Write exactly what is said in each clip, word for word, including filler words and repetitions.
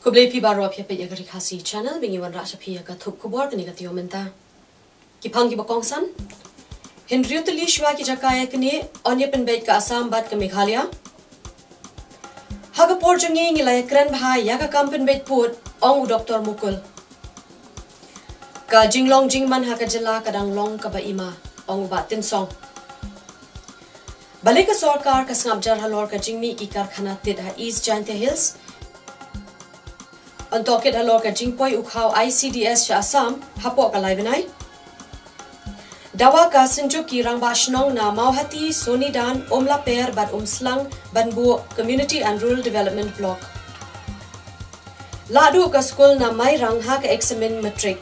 Khublei phi baroh, phi ïa peit ïa ka Ri Khasi Channel, ba ngi wanrah sha phi ïa ka thup khubor kane ka taïew mynta. Ki phang kiba kongsan. Hynriew tylli shuwa ki jaka ïa kine, yn ïa pynbeit ka Assam bad ka Meghalaya. Ha ka por jong ngi ngi la ïa kren bha ïa ka kam pynbeit pud, ong u Doktor Mukul. Ka jinglong jingman ha ka jylla ka dang long kaba ima, ong u Bah Tynsong. Balei ka sorkar ka sngap jar halor ka jingmih ki karkhana tit ha East Jaintia Hills? Yn tohkit halor ka jingpoi u khaw I C D S sha Assam hapoh ka lai bnai. Dawa ka synjuk ki rangbah shnong na Mawhati, Sonidan, Umlaper bad Umslang ban buh Community and Rural Development Block. Lahduh ka skul na Mairang ha ka eksamin matric.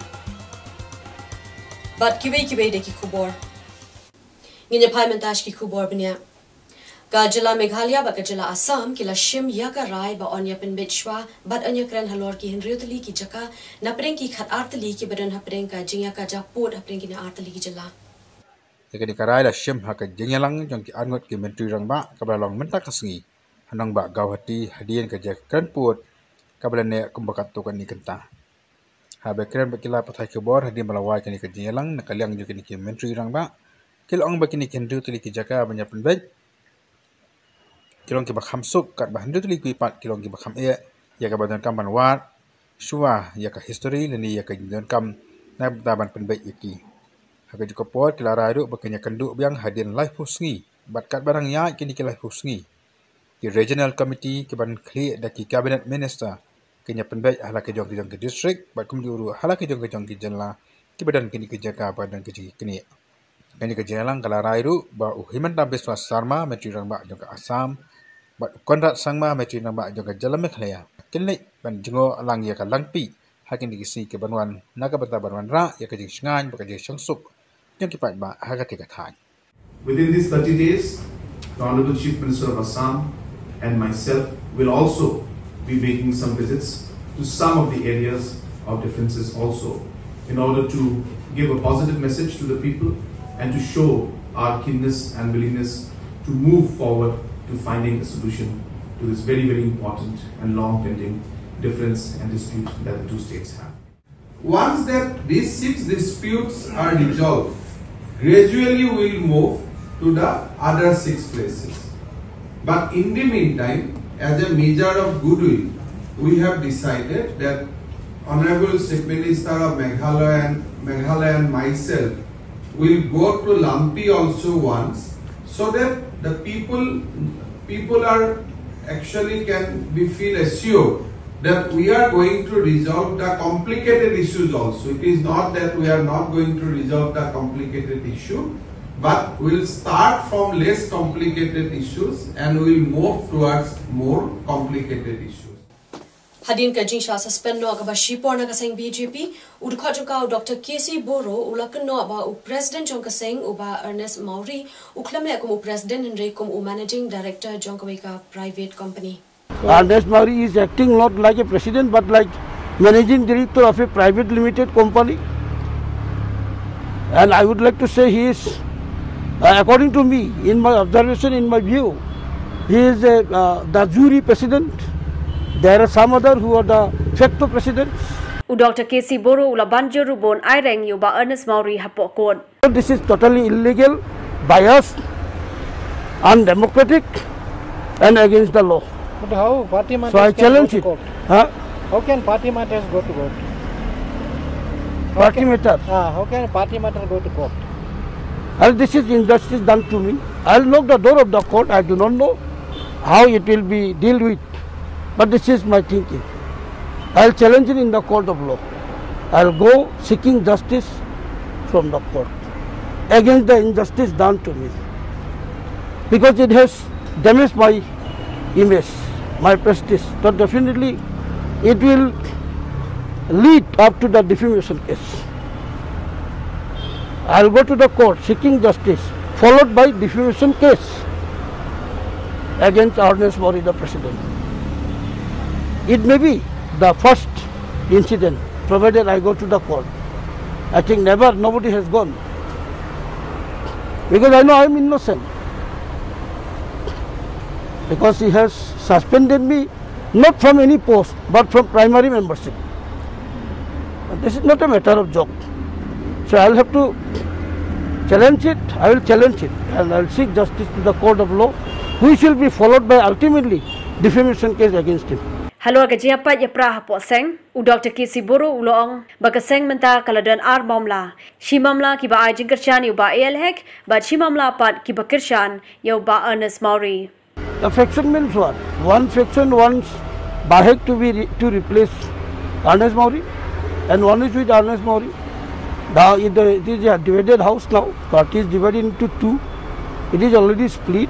Bad kiwei kiwei de ki khubor. Ngin ïa phai mynta sha ki khubor bniah. Ka jylla Meghalaya bad ka jylla Assam ki la shim ïa ka rai ba yn ïa pynbeit shuwa bad yn ïa kren halor ki hynriew tylli ki jaka na pdeng ki khat ar tylli kiba don ha pdeng ka jingïakajia pud ha pdeng kine ar tylli ki jylla. Ïa kane ka rai la shim ha ka jingïalang jong ki arngut ki myntri rangbah kaba la long mynta ka sngi ha nongbah Guwahati hadien ka jingkren pud kaba la neh kumba katto katne kynta. Haba kren bad ki lad pathai khubor hadien ba la wai kane ka jingïalang na ka liang jong kine ki myntri rangbah, ki la ong ba kine ki hynriew tylli ki jaka ban ïa pynbeit ki long kiba kham suk, katba hynriew tylli kiwei pat ki long kiba kham eh ïa kaba donkam ban wad shuwa ïa ka history lane ïa ka jingdonkam na ka bynta ban pynbeit ïa ki. Ha kajuh ka por ki la rai ruh ba kin ïakynduh biang hadien laiphew sngi, bad katba dang ïaid kine ki laiphew sngi, ki Regional Committee kiban khlieh da ki Cabinet Minister kin ïa pynbeit ha la ki jong ki jong ki district bad kumjuh ruh ha la ki jong ki jong ki jylla kiba don kine ki jaka ba don ki jong ki knieh. Kane ka jingïalang ka la rai ruh ba u Himanta Biswa Sarma, Myntri Rangbah jong ka Assam, bad u Conrad Sangma, Myntri Rangbah jong ka jylla Meghalaya, kin leit ban jngoh lang ïa ka Langpih ha kine ki sngi kiban wan na ka bynta ban wanrah ïa ka jingshngaiñ bad ka jingshangsuk jong ki paidbah ha katei ka thaiñ. Within these thirty days, the Honorable Chief Minister of Assam and myself will also be making some visits to some of the areas of differences also, in order to give a positive message to the people and to show our keenness and willingness to move forward to finding a solution to this very, very important and long pending difference and dispute that the two states have. Once that these six disputes are resolved, gradually we'll move to the other six places. But in the meantime, as a measure of goodwill, we have decided that Honorable Chief Minister of Meghalaya and, Meghalaya and myself will go to Langpih also once, so that the people, people are actually can be feel assured that we are going to resolve the complicated issues also. It is not that we are not going to resolve the complicated issue, but we'll start from less complicated issues and we'll move towards more complicated issues. Hadien ka jingshah suspend noh kaba shipor na ka seng B J P, u dkhot jong ka u Doctor K C Boro u la kynnoh ba u President jong ka seng, u Bah Ernest Mawrie, u khlem leh kum u President hynrei kum u Managing Director jong kawei ka private company. Ernest Mawrie is acting not like a president but like managing director of a private limited company. And I would like to say he is, uh, according to me, in my observation, in my view, he is a, uh, de jure president. There are some other who are the facto presidents. U Doctor K C Boro u la ban jur ruh ba un aireng ïa u Bah Ernest Mawrie hapoh court. This is totally illegal, biased, undemocratic, and against the law. But how party matters So I can challenge go to it. Court? Huh? How can party matters go to court? How Party can, matter. Ah, how can party matter go to court? And this is injustice done to me. I'll knock the door of the court. I do not know how it will be dealt with. But this is my thinking. I'll challenge it in the court of law. I'll go seeking justice from the court against the injustice done to me. Because it has damaged my image, my prestige. So definitely it will lead up to the defamation case. I'll go to the court seeking justice, followed by defamation case against Ernest Mawrie, the president. It may be the first incident, provided I go to the court. I think never, nobody has gone. Because I know I am innocent. Because he has suspended me not from any post, but from primary membership. This is not a matter of joke. So I'll have to challenge it, I will challenge it, and I'll seek justice to the court of law, which will be followed by ultimately defamation case against him. Halor ka jingïapait ïapra hapoh seng, u Doctor K C Boro u la ong ba ka seng mynta ka la don ar mamla. Shi mamla kiba ai jingkyrshan ïa u Bah A L Hek, bad shi mamla pat kiba kyrshan ïa u Bah Ernest Mawrie. The faction means what? One faction wants Bah Hek to be re-, to replace Ernest Mawrie, and one is with Ernest Mawrie. Now it, it is a divided house now. Party is divided into two. It is already split.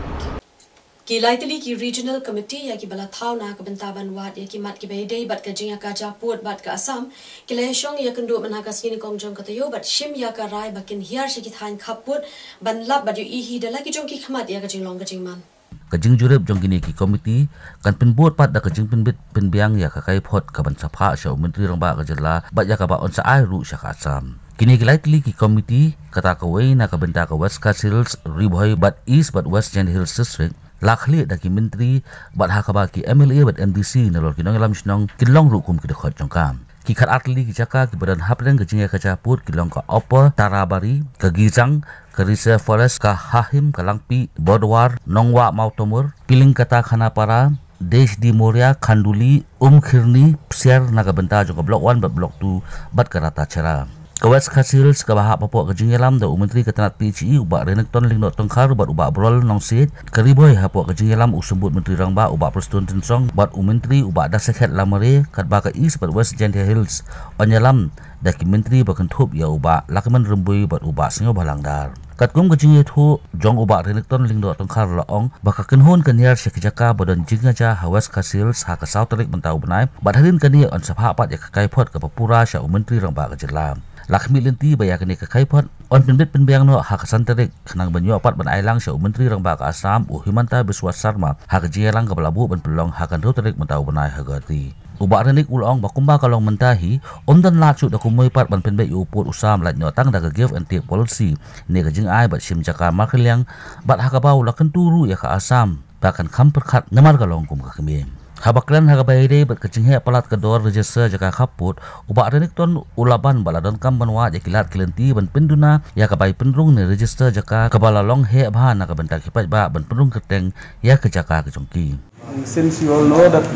Ki lai tylli ki regional committee ïa kiba la thaw na ka bynta ban wad ïa ki mat kiba ïadei bad ka jingïakajia pud bad ka Assam, ki la ïashong ïakynduh mynha ka sngi nyngkong jong ka taïew bad shim ïa ka rai ba kin hiar sha ki thaiñ khappud ban lap bad ïohi hi da la ki jong ki khmat ïa ka jinglong ka jingman. Ka jingjurip jong kine ki committee kan pynbud pat da ka jingpynbit pynbiang ïa ka kaiphod kaban sa phah sha u Myntri Rangbah ka jylla bad ïa kaba un sa ai ruh sha ka Assam. Kine ki lai tylli ki committee, kata kawei na ka bynta ka West Khasi Hills, Ri Bhoi bad East bad West Jaintia Hills District, la khlieh da ki myntri bad ha kaba ki M L A bad M D C nalor ki nongïalam shnong kin long ruh kum ki dkhot jong ka. Ki khatar tylli ki jaka kiba don hapdeng ka jingïakajia pud ki long ka Upper Tarabari, ka Gizang, ka Reserve Forest, ka Hahim, ka Langpih, Bodwar, Nongwah Mawtamur, Pilingkata Khanapara, Desh di Moria, Khanduli, Umkhirni, Psiar na ka bynta jong ka Block one bad Block two bad ka Ratacherra. Ka West Khasi Hills kaba hap hapoh ka jingïalam da u Myntri ka tnat P H E u Bah Renikton Lyngdoh Tongkhar bad u Bah Brol Nongsiej, ka Ri Bhoi hapoh ka jingïalam u Symbud Myntri Rangbah u Bah Prestone Tynsong bad u Myntri u Bah Dasakhet Lamare, katba ka East bad West Jaintia Hills yn ïalam da ki myntri ba kynthup ïa u Bah Lahkmen Rymbui bad u Bah Sniawbhalang Dhar. Katkum ka jingïathuh jong u Bah Renikton Lyngdoh Tongkhar la ong ba ka kynhun kan hiar sha ki jaka ba don jingïakajia ha West Khasi Hills ha ka saw tarik mynta u bnai, bad hadien kane yn sa phah pat ïa ka kaiphod kaba pura sha u Myntri Rangbah ka jylla. La khmih lynti ba ïa kane ka kaiphod yn pynbit pynbiang noh ha ka san tarik, khnang ban ïoh pat ban ailad sha u Myntri Rangbah ka Assam u Himanta Biswa Sarma ha ka jingïalang kaba la buh ban pynlong ha ka hynriew tarik mynta u bnai ha Guwahati. U Bah Renik u la ong ba kumba ka long mynta hi, ym don lad shuh da kumwei pat ban pynbeit ïa u pud u sam, lait noh tang da ka give and take policy, ne ka jingai bad shim jaka markhylliang, bad ha kaba u la kyntu ruh ïa ka Assam ba kan kham pyrkhat namar ka long kum ka kmie. Haba kren ha kaba ïadei bad ka jingheh palat ka dor register jaka khappud, u Bah Renikton u la ban ba la donkam ban wad ïa ki lad ki lynti ban pynduna ïa ka bai pynrung ne register jaka kaba la long heh bha na ka bynta ki paidbah ban pynrung kyrteng ïa ka jaka ka jong ki. Since you all know that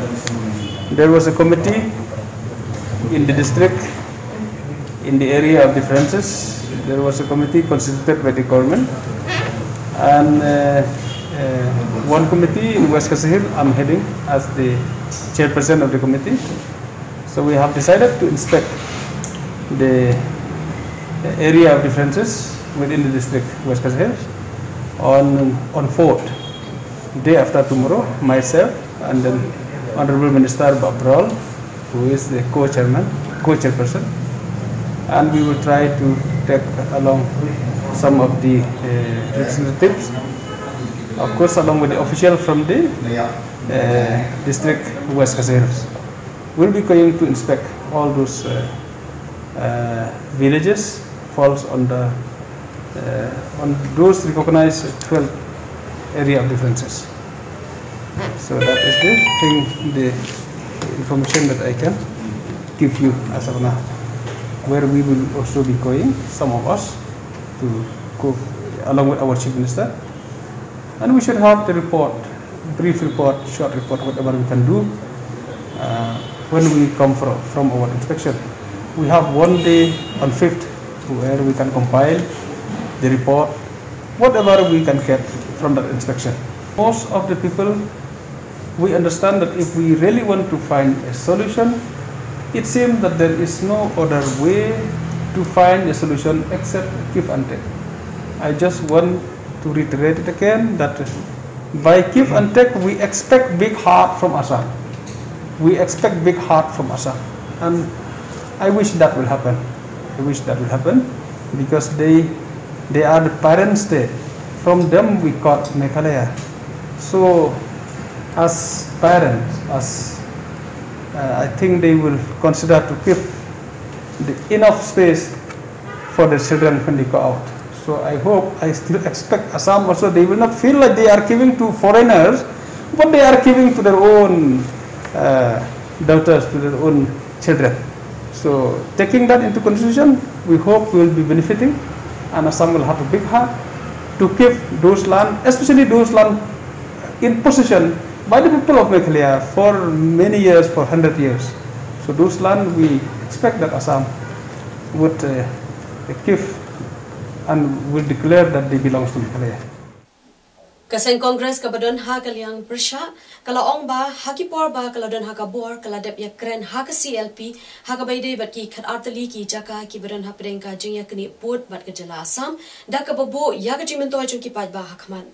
there was a committee in the district, in the area of differences, there was a committee constituted by the government, and uh, uh, one committee in West Khasi Hills I'm heading as the chairperson of the committee. So we have decided to inspect the area of differences within the district, West Khasi Hills, on, on fourth, day after tomorrow, myself and then Honorable Minister Bah Brol, who is the co-chairman, co-chairperson, and we will try to take along some of the uh, representatives, of course, along with the official from the uh, district West Khasi Hills. We'll be going to inspect all those uh, uh, villages falls on the uh, on those recognized twelve area of differences. So that is the thing, the information that I can give you as of now, where we will also be going, some of us, to go along with our chief minister, and we should have the report, brief report, short report, whatever we can do uh, when we come from, from our inspection. We have one day on fifth where we can compile the report, whatever we can get from that inspection. Most of the people, we understand that if we really want to find a solution, it seems that there is no other way to find a solution except give and take. I just want to reiterate it again that by give and take, we expect big heart from Assam. We expect big heart from Assam. And I wish that will happen. I wish that will happen because they, they are the parent state. From them we got Meghalaya. So, as parents, as uh, I think they will consider to give the enough space for their children when they go out. So I hope, I still expect Assam also, they will not feel like they are giving to foreigners, but they are giving to their own uh, daughters, to their own children. So, taking that into consideration, we hope we will be benefiting, and Assam will have a big heart to give those land, especially those land in possession by the people of Meghalaya for many years, for hundred years. So, those land, we expect that Assam would uh, give and will declare that they belongs to Meghalaya. Ka seng Congress kaba don ha ka liang pyrshah ka la ong ba ha ki por ba ka la don ha ka bor ka la dep ïakren ha ka C L P ha kaba ïadei bad ki khatar tylli ki jaka kiba don hapdeng ka jingïaknieh pud bad ka jylla Assam, da kaba buh ïa ka jingmyntoi jong ki paidbah ha khmat.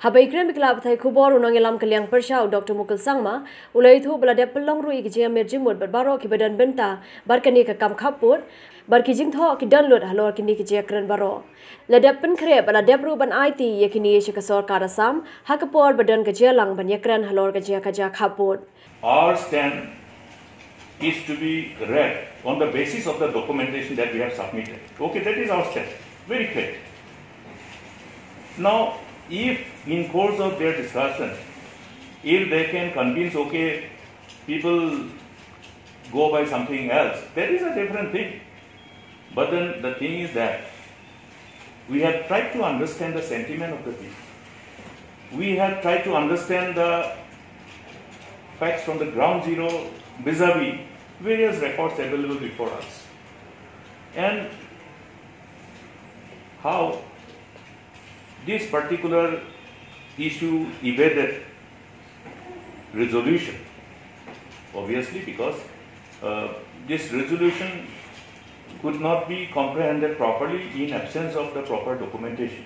Haba ïakren bad ki lad pathai khubor, u nongïalam ka liang pyrshah u Doctor Mukul Sangma u la ïathuh ba la dep pynlong ruh ïa ka jingïamir jingmut bad baroh kiba don bynta bad kane ka kam khap pud bad ki jingthoh ki don lut halor kine ki jingïakren baroh. La dep pynkhreh bad la dep ruh ban aiti ïa kine sha ka sorkar Assam ha ka por ba don ka jingïalang ban ïakren halor ka jingïakajia khap pud. Our stand is to be read on the basis of the documentation that we have submitted. Okay, that is our stand. Very clear. Now, if in course of their discussion, if they can convince, okay, people go by something else, that is a different thing. But then the thing is that we have tried to understand the sentiment of the people. We have tried to understand the facts from the ground zero vis-a-vis various records available before us. And how this particular issue evaded resolution, obviously, because uh, this resolution could not be comprehended properly in absence of the proper documentation.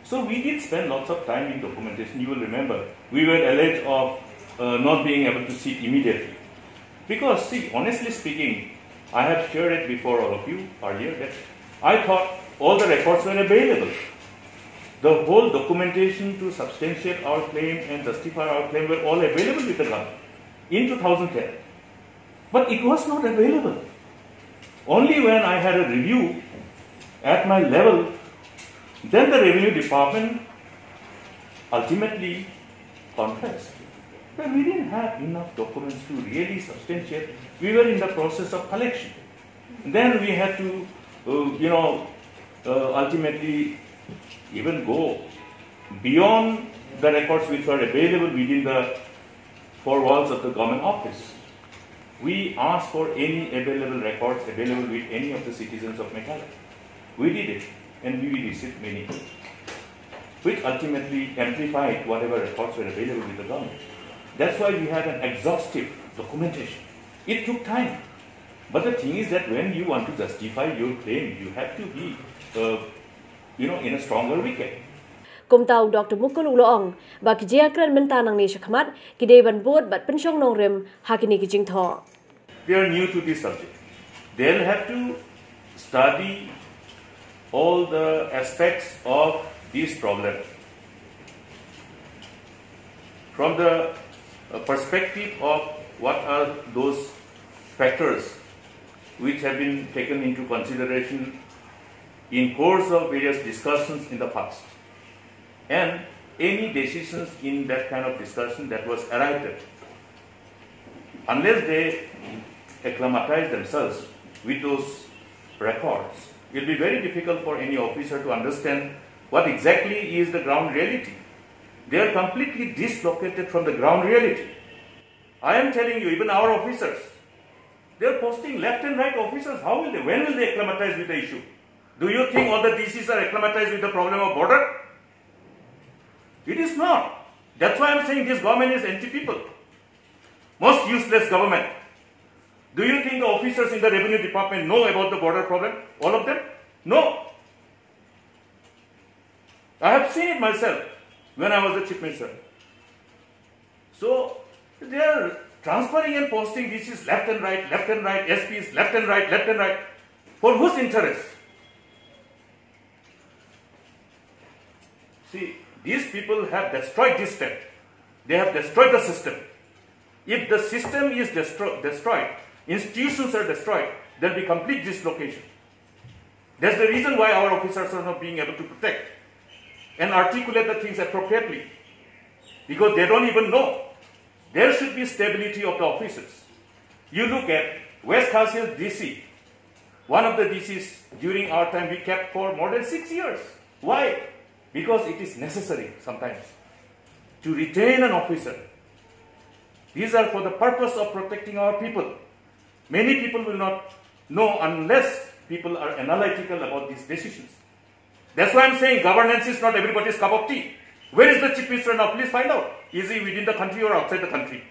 So we did spend lots of time in documentation. You will remember, we were alleged of uh, not being able to sit immediately. Because, see, honestly speaking, I have shared it before all of you earlier that I thought all the records were available. The whole documentation to substantiate our claim and justify our claim were all available with the government in two thousand ten. But it was not available. Only when I had a review at my level, then the revenue department ultimately confessed that we didn't have enough documents to really substantiate. We were in the process of collection. Then we had to, uh, you know, uh, ultimately even go beyond the records which were available within the four walls of the government office. We asked for any available records available with any of the citizens of Meghalaya. We did it, and we received many, which ultimately amplified whatever records were available with the government. That's why we had an exhaustive documentation. It took time. But the thing is that when you want to justify your claim, you have to be, uh, you know, in a stronger wicket. Kumta u Doctor Mukul u la ong ba ki jingïakren mynta nangne shakhmat ki dei ban bud bad pynshong nongrim ha kine ki jingthoh. They are new to this subject. They'll have to study all the aspects of this problem from the uh, perspective of what are those factors which have been taken into consideration in course of various discussions in the past, and any decisions in that kind of discussion that was arrived at. Unless they acclimatize themselves with those records, it will be very difficult for any officer to understand what exactly is the ground reality. They are completely dislocated from the ground reality. I am telling you, even our officers, they are posting left and right officers. How will they, when will they acclimatize with the issue? Do you think all the D Cs are acclimatized with the problem of border? It is not. That's why I'm saying this government is anti-people. Most useless government. Do you think the officers in the revenue department know about the border problem? All of them? No. I have seen it myself when I was the chief minister. So they are transferring and posting D Cs left and right, left and right, S Ps left and right, left and right. For whose interest? See, these people have destroyed this state. They have destroyed the system. If the system is destro- destroyed, institutions are destroyed, there'll be complete dislocation. That's the reason why our officers are not being able to protect and articulate the things appropriately. Because they don't even know There should be stability of the officers. You look at West Khasi Hills D C, one of the D Cs during our time we kept for more than six years. Why? Because it is necessary sometimes to retain an officer. These are for the purpose of protecting our people. Many people will not know unless people are analytical about these decisions. That's why I'm saying governance is not everybody's cup of tea. Where is the chief minister now? Please find out. Is he within the country or outside the country?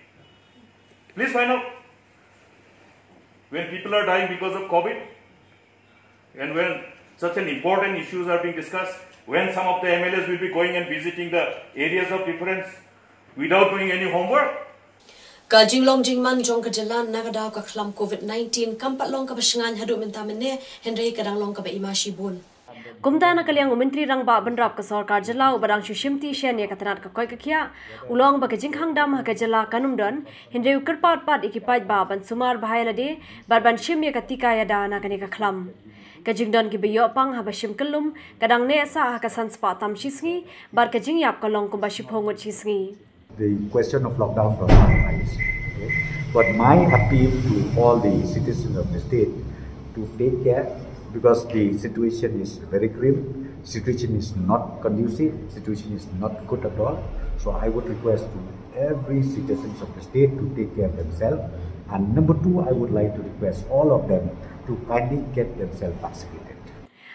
Please find out. When people are dying because of COVID, and when such an important issues are being discussed, when some of the M L As will be going and visiting the areas of difference without doing any homework, Ka jinglong jingman jong ka jylla na ka daw ka khlam COVID nineteen kam pat long kaba shngaiñ haduh mynta mynne, hynrei ka dang long kaba ima shibun. Kumta na ka liang u Myntri Rangbah Bynrap ka Sorkar Jylla uba dang shu shimti shen ïa ka tnat ka koit ka khiah, u la ong ba ka jingkhang dam ha ka jylla kan ym don, hynrei u kyrpad pat ïa ki paidbah ban sumar bha ïa lade bad ban shim ïa ka tika ïada na kane ka khlam. Ka jingdon kiba ïoh pang haba shim kyllum ka dang neh sah ha ka san spah tam shi sngi bad ka jingïap ka long kumba shiphew ngut shi sngi. The question of lockdown does not arise. Okay? But my appeal to all the citizens of the state to take care, because the situation is very grim, situation is not conducive, situation is not good at all. So I would request to every citizens of the state to take care of themselves. And number two, I would like to request all of them to kindly get themselves vaccinated.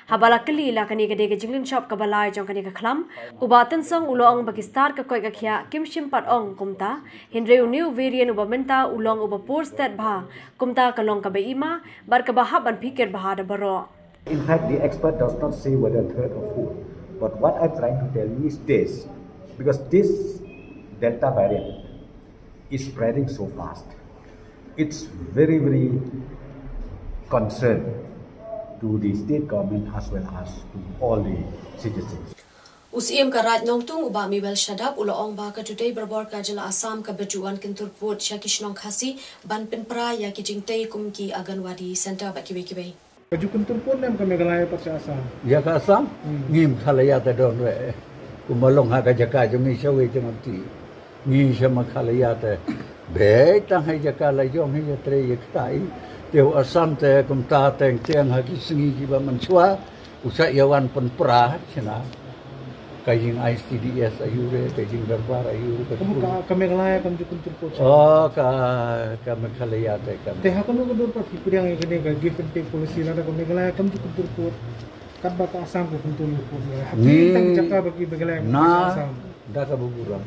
Haba la kylli la kane ka dei ka jinglynshop kaba lai jong kane ka khlam, u Bah Tynsong u la ong ba ki stad ka koit ka khiah kim shym pat ong kumta, hynrei une u variant uba mynta u long uba pur stet bha, kumta ka long kaba ima bad kaba hap ban phikir bha da baroh. In fact, the expert does not say whether third or fourth. But what I'm trying to tell you is this, because this Delta variant is spreading so fast, it's very, very concern to the state government as well as to all the citizens. U Syiem ka Raid Nongtung u Bah Mewel Shadap u la ong ba ka dudei barabor ka jylla Assam kaba ju wan kyntur pud sha ki shnong Khasi ban pynpra ïa ki jingtei kum ki Anganwadi Centre bad kiwei kiwei. Ka ju kyntur pud ne em ka Meghalaya pat sha Assam? Ïa ka Assam? Ngim khalaya te don re. Kumba long ha ka jaka jong ngi shawei jong ngi. Ngi sha Meghalaya te beit tang ha jaka la jong hi ïa trei ïa ktai. Te u Assam te kumta teng teng ha ki sngi kiba mynshuwa u sa ïa wan pynpra shna. Ka jing I C D S aïu re, ka jing darbar aïu re, ka Kum ka, ka Meghalaya kam ju kyntur pud. Oh, ka, ka Meghalaya te kam. Te ha kano ka dur pat ki pdiang ïa kane ka give and take policy lada ka Meghalaya kam ju kyntur pud. Katba ka Assam ka kyntur pud. Hapdeng tang jaka ba ki Meghalaya ka Assam. Da ka burom.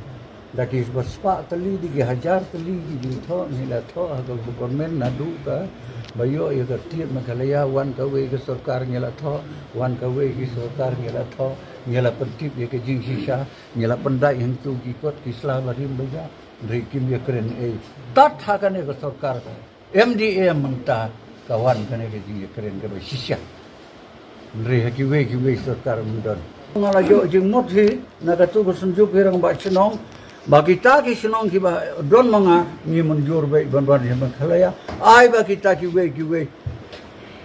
Da ki ba spah tylli, da ki hajar tylli ki jingthoh ngi la thoh ha ka government naduh ka ba ïoh ïa ka tied Meghalaya, wan kawei ka sorkar ngi la thoh, wan kawei ki sorkar ngi la thoh, ngi la pyntip ïa ka jingshisha, ngi la pyndait hangtu ki kot ki sla ba rim ba ïa, hynrei kim ïa kren ei. Tat ha kane ka sorkar ka M D A mynta ka wan kane ka jingïakren kaba shisha. Hynrei ha kiwei kiwei sorkar ym don. Nga la ïoh jingmut hi na katu ka synjuk hi rangbah shnong ba kita ki shnong kiba don ma nga ngi mynjur beit ban wan sha Meghalaya. Ai ba kita kiwei kiwei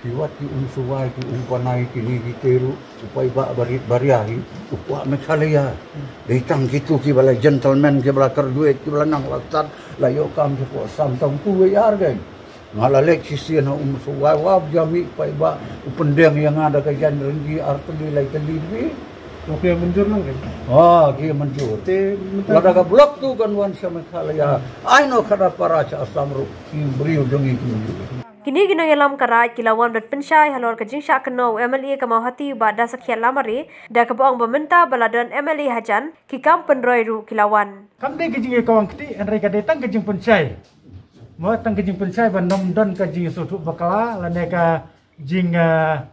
ki wat ki Umsuwai, ki Umpanai, kine kite ruh u paidbah barit baria hi u kwah Meghalaya. Dei tang kitu kiba la gentleman, kiba la kyrduid, kiba la nang la tad, la ïoh kam sha pdeng Assam tang tu wei ar gan. Nga la leit shisien ha Umsuwai, wa ba jia mih paidbah u pyndeng ïa nga da ka jaiñ ryngi ar tylli lai tylli dwi. Ki ïa mynjur lang kan? Ah, ki ïa mynjur. Te mynta lada ka block tu kan wan sha Meghalaya. Ai noh khadar para sha Assam ruh ki briew jong ngi ki mynjur. Kine ki nongïalam ka Raid ki la wan ban pynshai halor ka jingshah kynnoh u M L A ka Mawhati u Bah Dasakhiat Lamare, da kaba ong ba mynta ba la don M L A hajan, ki kam pynroi ruh ki la wan. Kam dei ka jingïakawang kti, hynrei ka dei tang ka jingpynshai. Mo, tang ka jingpynshai ban ym don ka jingïasngewthuh bakla lane ka jing, ah,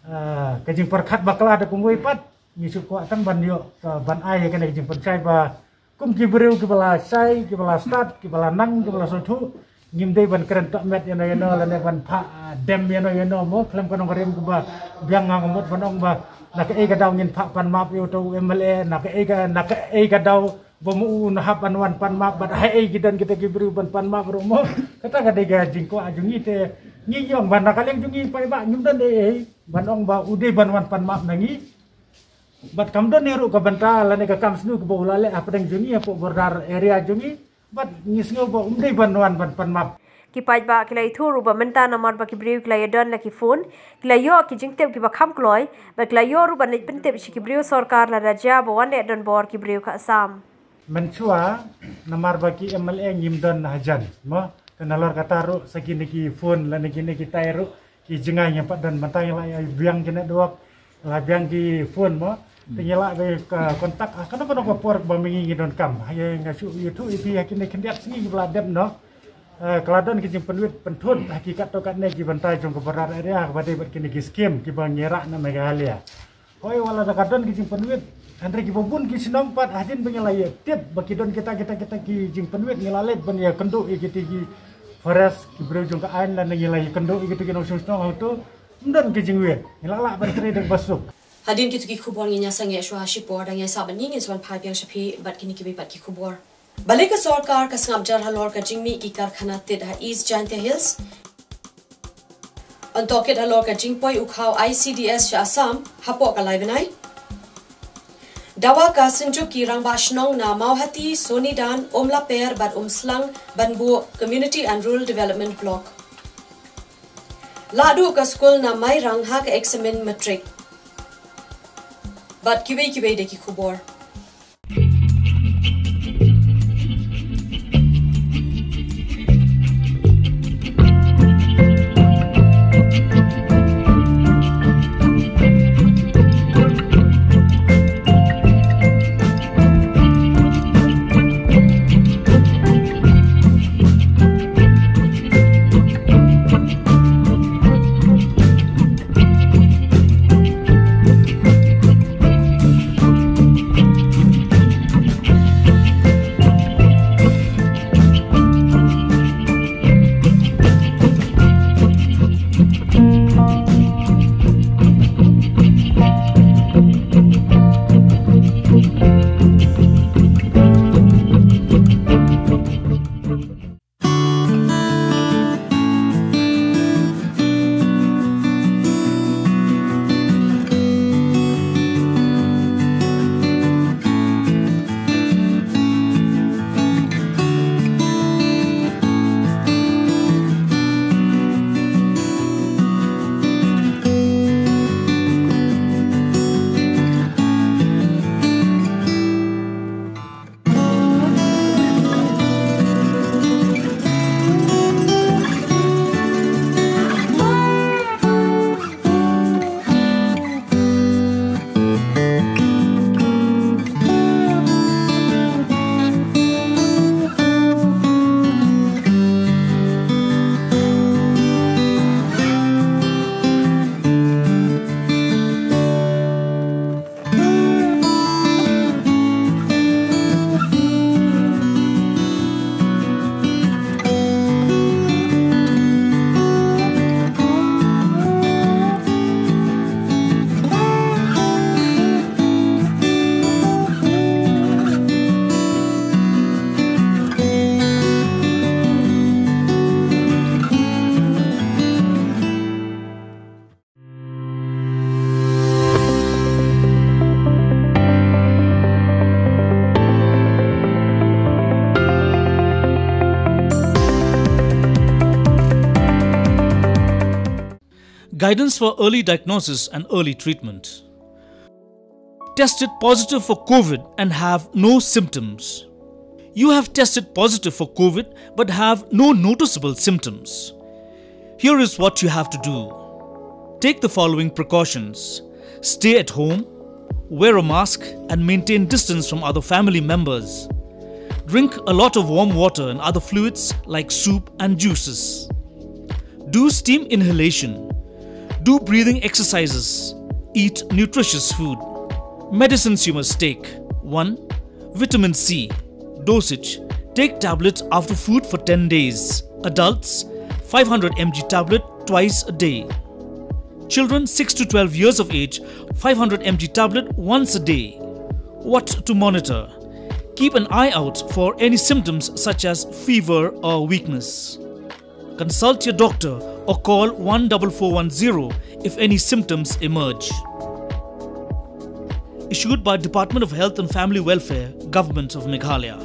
ah, ka jingpyrkhat bakla da kumwei pat. Ngi shu kwah tang ban ïoh, ah, ban ai ïa kane ka jingpynshai ba kum ki briew kiba la shai, kiba la stad, kiba la nang, kiba la sngewthuh. Ngim dei ban kren tohmet ïano ïano lane ban phah, ah, dem ïano ïano mo, khlem ka nongrim kaba biang nga nga mut ban ong ba na kaei ka daw ngin phah pan map ïa uto u M L A, na kaei ka, na kaei ka daw ba mo u na hap ban wan pan map, bad haei ki don kita ki briew ban pan map ruh mo. Kata ka dei ka jingkwah jong ngi te ngi ïong ban na ka liang jong ngi paidbah ngim don ei ei ban ong ba u dei ban wan pan map na ngi. Bad kam don ei ruh ka bynta lane ka kam sniew kaba u la leh hapdeng jong ngi hapoh border area jong ngi. Bad ngi sngew ba um dei ban wan ban pan map. Ki paidbah ki la ïathuh ruh ba mynta namar ba ki briew ki la ïadon la ki phone, ki la ïoh ki jingtip kiba kham kloi, bad ki la ïoh ruh ban leit pyntip sha ki briew sorkar lada jia ba wan leh donbor ki briew ka Assam. Mynshuwa, namar ba ki M L A ngim don hajan, mo, te nalor kata ruh sa kine ki phone lane kine ki tai ruh ki jngai ngim pat don, mynta ngi la ïa biang ki network, la biang ki phone, mo. Te ngi lah ban, ah, contact, ah, kano kano ka por ba ma ngi ngi donkam. Ha ïa nga shu ïathuh ïa phi ha kine khyndiat sngi kiba la dep noh. Eh, ka la don ki jingpynwit pynthut ha ki katto katne ki bynta jong ka border area kaba dei bad kine ki skim kiba ngi rah na Meghalaya. Hooid, wat la da ka don ki jingpynwit, hynrei kiba bun ki shnong pat hadien ba ngi la ïa tip ba ki don kita kita kita ki jingpynwit, ngi la leit ban ïa kynduh ïa kita ki forest, ki briew jong ka aiñ, lane ngi la ïa kynduh ïa kita ki nongshong shnong, hangto ym don ki jingwit, ngi la lah ban trei da kaba suk. Hadien kito ki khubor ngin ïa sangeh shuwa ha shipor, dang ïa sah bad ngi, ngin sa wan phai biang sha phi bad kine kiwei pat ki khubor. Balei ka sorkar ka sngap jar halor ka jingmih ki karkhana tit ha East Jaintia Hills? Yn tohkit halor ka jingpoi u khaw I C D S sha Assam hapoh ka lai bnai. Dawa ka synjuk ki rangbah shnong na Mawhati, Sonidan, Umlaper bad Umslang ban buh Community and Rural Development Block. Lahduh ka skul na Mairang ha ka eksamin matric. Bad kiwei kiwei de ki khubor. Guidance for early diagnosis and early treatment. Tested positive for COVID and have no symptoms. You have tested positive for COVID but have no noticeable symptoms. Here is what you have to do. Take the following precautions. Stay at home, wear a mask, and maintain distance from other family members. Drink a lot of warm water and other fluids like soup and juices. Do steam inhalation. Do breathing exercises. Eat nutritious food. Medicines you must take. One, vitamin C. Dosage. Take tablet after food for ten days. Adults, five hundred M G tablet twice a day. Children six to twelve years of age, five hundred M G tablet once a day. What to monitor? Keep an eye out for any symptoms such as fever or weakness. Consult your doctor or call one double four one zero if any symptoms emerge. Issued by Department of Health and Family Welfare, Government of Meghalaya.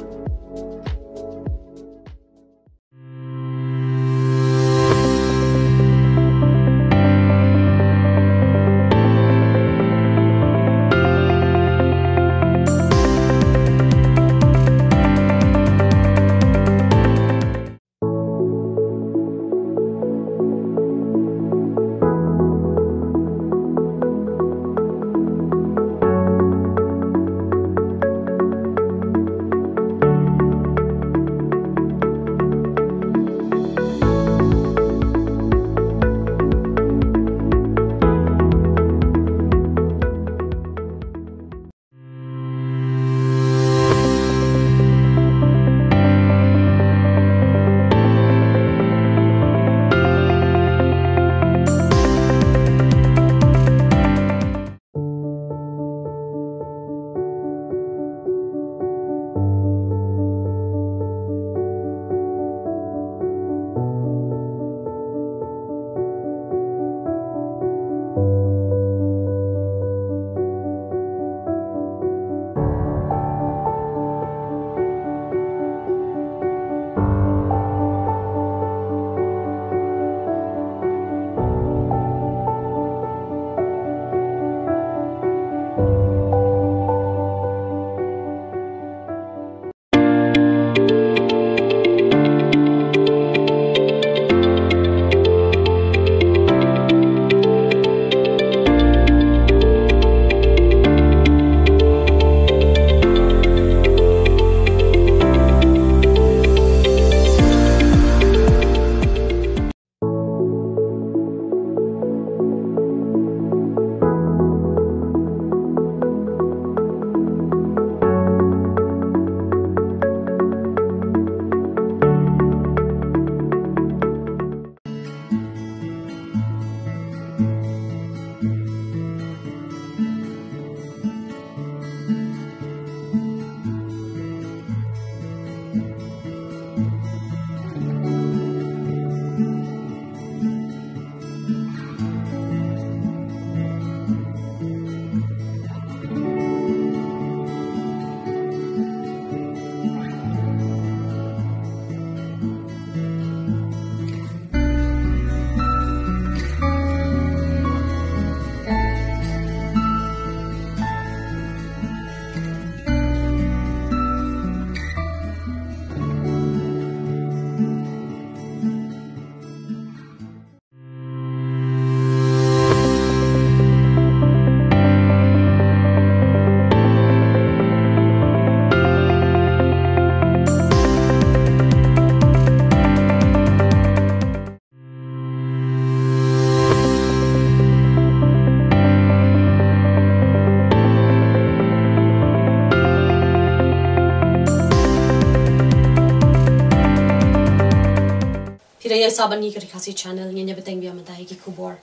Sa ban ngi ka Ri Khasi Channel, ngin ïa bteng biang mynta ïa ki khubor.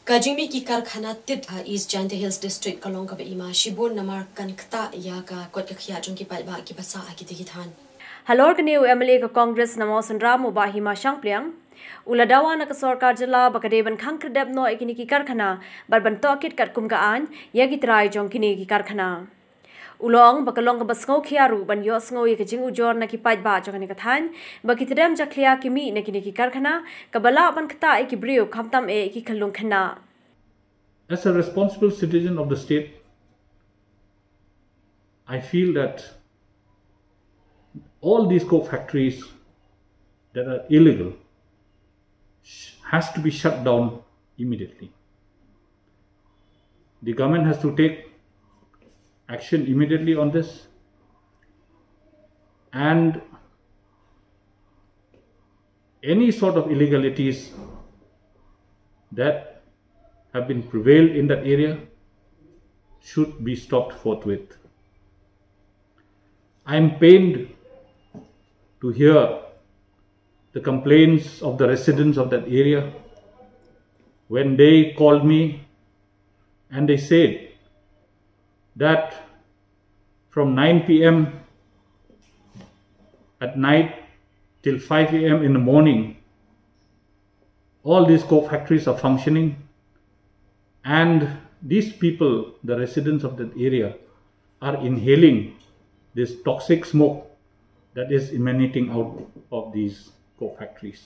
Ka jingmih ki karkhana tit ha East Jaintia Hills District ka long kaba ima shibun namar kan ktah ïa ka kot ka khiah jong ki paidbah kiba sah ha kitei ki thaiñ. Halor kane u M L A ka Congress na Mawsynram u Bah Hima Shangpliang u la dawa na ka sorkar jylla ba ka dei ban khang khyrdep noh ïa kine ki karkhana bad ban tohkit katkum ka aiñ ïa ki trai jong kine ki karkhana. U la ong ba ka long kaba sngewkhia ruh ban ïohsngew ïa ka jingujor na ki paidbah jong kane ka thaiñ ba ki tdem jakhlia ki mih na kine ki karkhana kaba lah ban ktah ïa ki briew khamtam eh ki khyllung khynnah. As a responsible citizen of the state, I feel that all these coke factories that are illegal sh- has to be shut down immediately. The government has to take action immediately on this, and any sort of illegalities that have been prevailed in that area should be stopped forthwith. I am pained to hear the complaints of the residents of that area when they called me and they said that from nine p.m. at night till five a.m. in the morning, all these coke factories are functioning, and these people, the residents of that area, are inhaling this toxic smoke that is emanating out of these coke factories.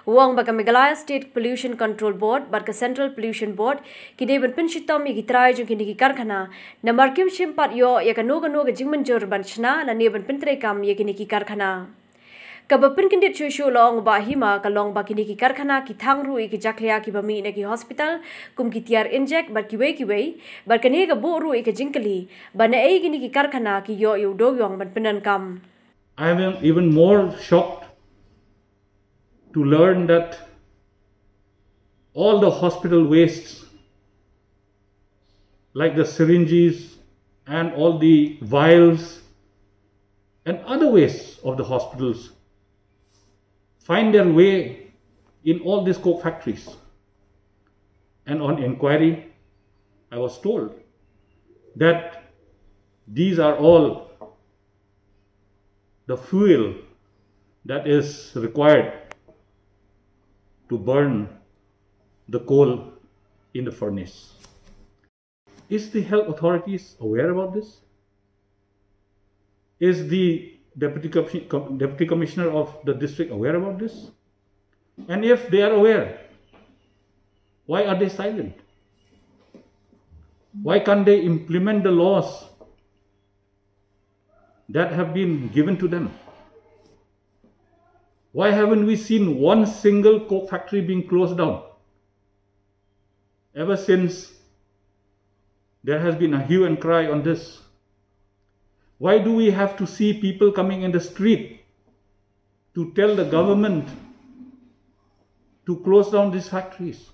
U ong ba ka Meghalaya State Pollution Control Board bad ka Central Pollution Board ki dei ban pynshitom ïa ki trai jong kine ki karkhana namar kim shym pat ïoh ïa kano kano ka jingmynjur ban shna lane ban pyntreikam ïa kine ki karkhana. Kaba pynkyndit shuh shuh, la ong u Bah Hima, ka long ba kine ki karkhana ki thang ruh ïa ki jakhlia kiba mih na ki hospital kum ki tiar injek bad kiwei kiwei, bad kane ka buh ruh ïa ka jingkylli ba naei kine ki karkhana ki ïoh ïa u dewiong ban pyndonkam. I am even more shocked to learn that all the hospital wastes, like the syringes and all the vials and other wastes of the hospitals, find their way in all these coke factories. And on inquiry, I was told that these are all the fuel that is required to burn the coal in the furnace. Is the health authorities aware about this? Is the deputy, commission, deputy commissioner of the district aware about this? And if they are aware, why are they silent? Why can't they implement the laws that have been given to them? Why haven't we seen one single coke factory being closed down ever since there has been a hue and cry on this? Why do we have to see people coming in the street to tell the government to close down these factories?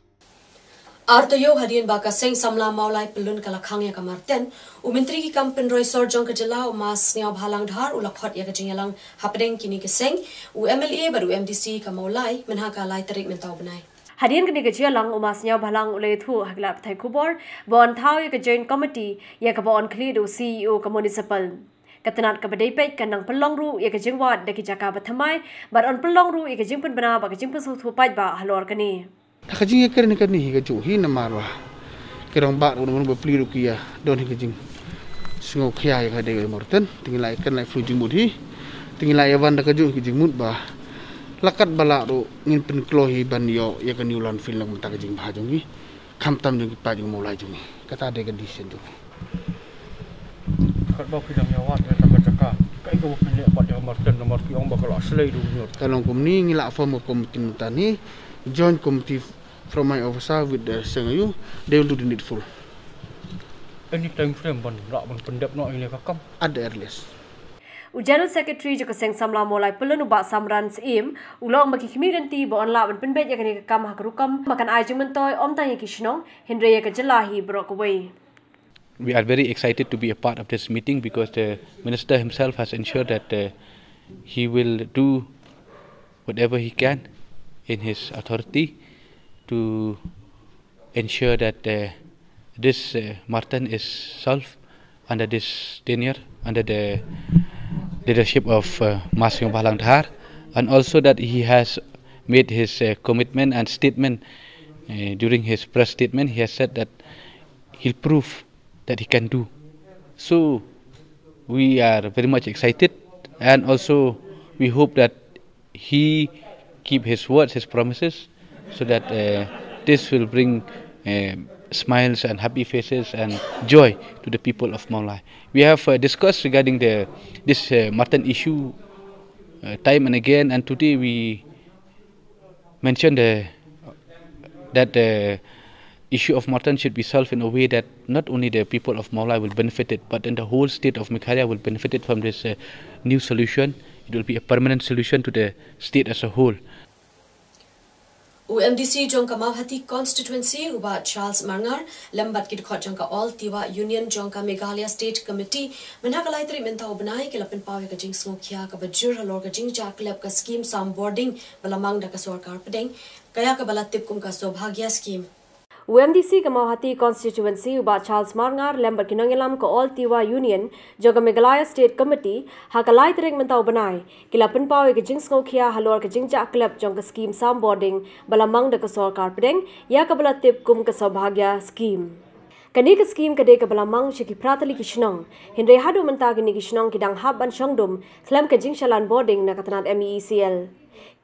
Ar taïew hadien ba ka Seng Samla Mawlai Pyllun ka la khang ïa ka Marten, u Myntri ki kam pynroi sor jong ka jylla u Ma Sniawbhalang Dhar u la khot ïa ka jingïalang hapdeng kine ki seng, u M L A bad u M D C ka Mawlai mynha ka lai tarik mynta u bnai. Hadien kane ka jingïalang u Ma Sniawbhalang u la ïathuh ha ki lad pathai khubor ba yn thaw ïa ka joint committee ïa kaba yn khlieh da u C E O ka municipal. Ka tnat kaba dei peit kan nang pynlong ruh ïa ka jingwad da ki jaka ba thymmai bad yn pynlong ruh ïa ka jingpynbna bad ka jingpynsngewthuh paidbah halor kane. Ha ka jingïakren kane hi kajuh hi namar ba ki rangbah ruh namar ba pli ruh ki ïa don hi ka jingsngewkhia ïa ka dei ka Marten. Te ngi la ïakren la ïa phi jingmut hi. Te ngi la ïa wan da kajuh hi ka jingmut ba la katba lah ruh ngin pynkloi hi ban ïoh ïa ka new landfill na ka bynta ka jingbha jong ngi. Khamtam jong ki paid jong Mawlai jong ngi. Kata dei ka decision jong ngi. Katba phi dang ïa wad ïa ka jaka, kaei kaba phin leh pat ïa ka Marten namar ki ong ba ka la slei da u ñiut. Ka long kumne, ngi la form a committee mynta ne, joint committee from my officer with the Seng A U, they will do the needful. Any time frame ban lah ban pyndep noh ïa ka kam? At the earliest. U General Secretary jong ka Seng Samla Mawlai Pyllun u Bah Samran Syiem u la ong ba ki khmih lynti ba yn lah ban pynbeit ïa kane ka kam ha ka rukom ba kan ai jingmyntoi ym tang ïa ki shnong hynrei ïa ka jylla hi baroh kawei. We are very excited to be a part of this meeting because the minister himself has ensured that uh, he will do whatever he can in his authority to ensure that uh, this uh, Martan is solved under this tenure, under the leadership of uh, Master Bhalang Dhar, and also that he has made his uh, commitment and statement uh, during his press statement. He has said that he'll prove that he can do. So we are very much excited, and also we hope that he keep his words, his promises, so that uh, this will bring uh, smiles and happy faces and joy to the people of Mawlai. We have uh, discussed regarding the this uh, Martan issue uh, time and again, and today we mentioned uh, that the issue of Martan should be solved in a way that not only the people of Mawlai will benefit it, but then the whole state of Meghalaya will benefit it from this uh, new solution. It will be a permanent solution to the state as a whole. U MDC jong ka Mawhati Constituency, u Bah Charles Marngar, lem bad ki dkhot jong ka All Tiwa Union jong ka Meghalaya State Committee, mynta ka lai tarik mynta u bnai ki la pynpaw ïa ka jingsngewkhia kaba jur halor ka jingjah klep ka skim sam bording ba la mang da ka sorkar pdeng, kaei kaba la tip kum ka Saubhagya Scheme. U MDC ka Mawhati Constituency, u Bah Charles Marngar, lem bad ki nongïalam ka All Tiwa Union jong ka Meghalaya State Committee, ha ka lai tarik mynta u bnai ki la pynpaw ïa ka jingsngewkhia halor ka jingjah klep jong ka skim sam bording ba la mang da ka sorkar pdeng, ïa kaba la tip kum ka Saubhagya Scheme. Kane ka skim ka dei kaba la mang sha ki phra tylli ki shnong, hynrei haduh mynta kine ki shnong ki dang hap ban shong dum khlem ka jingshalan bording na ka tnat MeECL.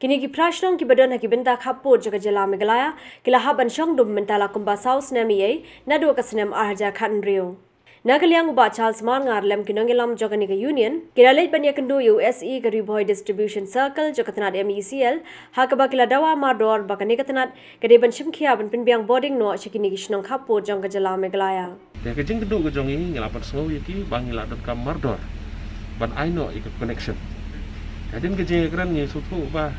Kine ki phra shnong kiba don ha ki bynta khappud jong ka jylla Meghalaya ki la hap ban shong dum mynta la kumba saw snem ïa ei, naduh ka snem ar hajar khathynriew. Na ka liang u Bah Charles Marngar lem ki nongïalam jong kane ka Union ki la leit ban ïakynduh ïa u SE ka Ri Bhoi Distribution Circle jong ka tnat MeECL, ha kaba ki la dawa mardor ba kane ka tnat ka dei ban shimkhia ban pynbiang bording noh sha kine ki shnong khappud jong ka jylla Meghalaya. Te ka jingkynduh ka jong ngi, ngi la pynsngew ïa ki ba ngi la donkam mardor ban ai noh ïa ka connection. Hadien ka jingïakren ngi sngewthuh ba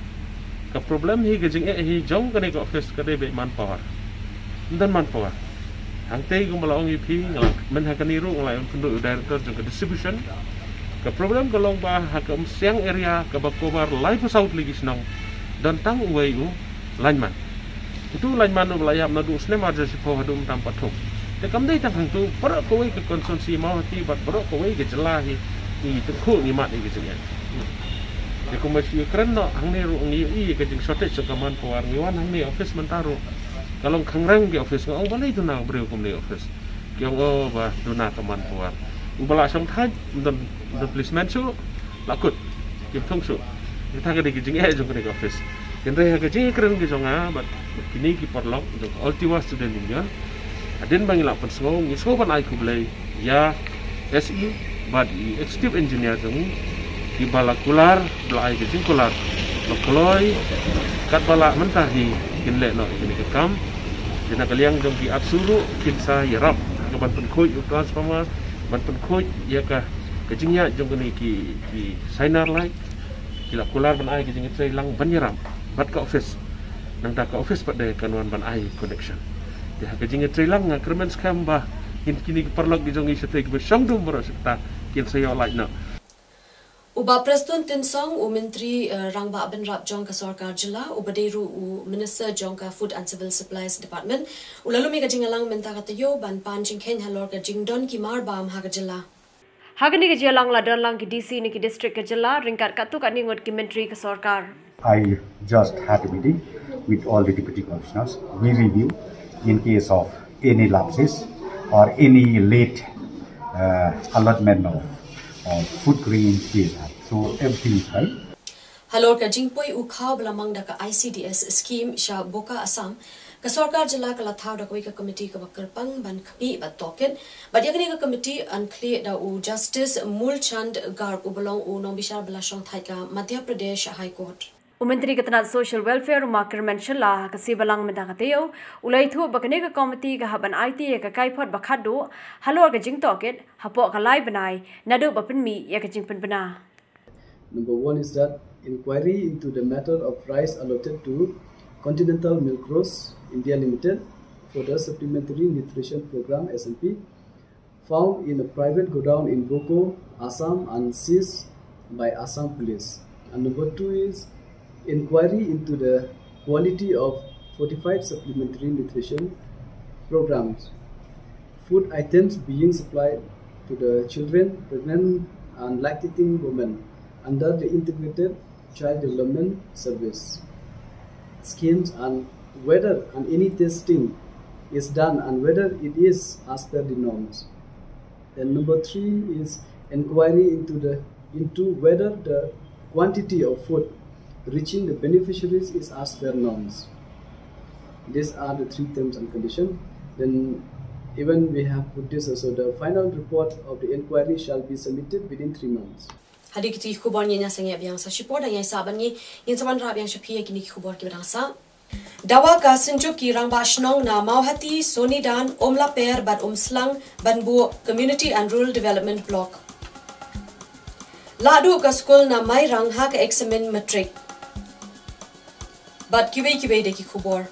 ka problem hi, ka jingeh hi jong kane ka office ka dei beit manpower. Ym don manpower. Hangtei kumba la ong ïa phi, nga la, mynha kane ruh nga la ïakynduh ïa u director jong ka distribution. Ka problem ka long ba ha ka Umsiang area kaba cover laiphew saw tylli ki shnong, don tang uwei u lineman. Utu u lineman uba la ïap naduh u snem ar hajar shiphew haduh mynta ym pat thung. Te kam dei tang hangtu, baroh kawei ka constituency Mawhati bad baroh kawei ka jylla hi ngi tyngkhuh, ngi mad ïa ka jingeh. Te kumba shu ïakren noh hangne ruh ngi ïohi ïa ka jingshortage jong ka manpower, ngi wan hangne office mynta ruh ka long khangrang ki office. Nga ong balei duna u briew kumne office? Ki ong, o, ba duna ka manpower. Uba la shong thait, ym don, ym don policeman shuh, la kut, kim thung shuh. Kata ka dei ka jingeh jong kane ka office. Hynrei ha ka jingïakren ka jong nga bad kine ki paralok jong ka All Tiwa Student Union, hadien ba ngi la pynsngew, ngi sngew ban ai khublei ïa SE bad i Executive Engineer jong ngi, kiba la kular, ba la ai ka jingkular ba kloi katba lah mynta hi kin leh noh ïa kane ka kam. Te na ka liang jong ki APSU ruh kin sa ïarap ha ka ban pynkhuid ïa u transformer, ban pynkhuid ïa ka, ka jingïaid jong kine ki, ki solar light. Ki la kular ban ai ka jingïatreilang ban ïarap bad ka office. Nangta ka office pat de kan wan ban ai connection. Te ha ka jingïatreilang nga kyrmen skhem ba kin, kine ki paralok ki jong ngi shatei kiba shong dum baroh shi katta kin sa ïoh light noh. U Bah Prestone Tynsong, u Myntri eh, Rangbah Bynrap jong ka Sorkar Jylla, uba dei ruh u Minister jong ka Food and Civil Supplies Department, u la lum ïa ka jingïalang mynta ka taïew ban pan jingkheiñ halor ka jingdon ki mar bam ha ka jylla. Ha kane ka jingïalang la don lang ki DC na ki district ka jylla ryngkat katto katne ngut ki myntri ka sorkar. I just had a meeting with all the deputy commissioners. We review in case of any lapses or any late uh, allotment of, of food grains we have. So everything is fine. Halor ka jingpoi u khaw ba la mang da ka ICDS scheme sha Boka Assam, ka sorkar jylla ka la thaw da kawei ka komiti kaba kyrpang ban khmih bad tohkit. Bad ïa kane ka komiti yn khlieh da u Justice Moolchand Garg uba long u nongbishar ba la shong thait ka Madhya Pradesh High Court. U Myntri ka tnat Social Welfare u Ma Kyrmen Shylla ha ka sngi Balang mynta ka taïew u la ïathuh ba kane ka komiti ka hap ban aiti ïa ka kaiphod ba khatduh halor ka jingtohkit hapoh ka lai bnai naduh ba pynmih ïa ka jingpynbna. Number one is that inquiry into the matter of rice allotted to Continental Milk Roast India Limited for the Supplementary Nutrition Program S N P found in a private godown in Boko, Assam and seized by Assam Police. And number two is Inquiry into the quality of fortified supplementary nutrition programs, food items being supplied to the children, pregnant and lactating women under the Integrated Child Development Service schemes, and whether and any testing is done and whether it is as per the norms. Then number three is inquiry into the, into whether the quantity of food reaching the beneficiaries is as per norms. These are the three terms and condition. Then even we have put this also, the final report of the inquiry shall be submitted within three months. Hadien kito ki khubor ngin ïa sangeh biang sa shipor, dang ïa sah ban ngi, ngin sa wanrah biang sha phi ïa kine ki khubor kiba dang sah. Dawa ka Synjuk ki Rangbah Shnong na Mawhati, Sonidan, Umlaper bad Umslang ban buh Community and Rural Development Block. Lahduh ka skul na Mairang ha ka eksamin Matric. Bad kiwei kiwei de ki khubor.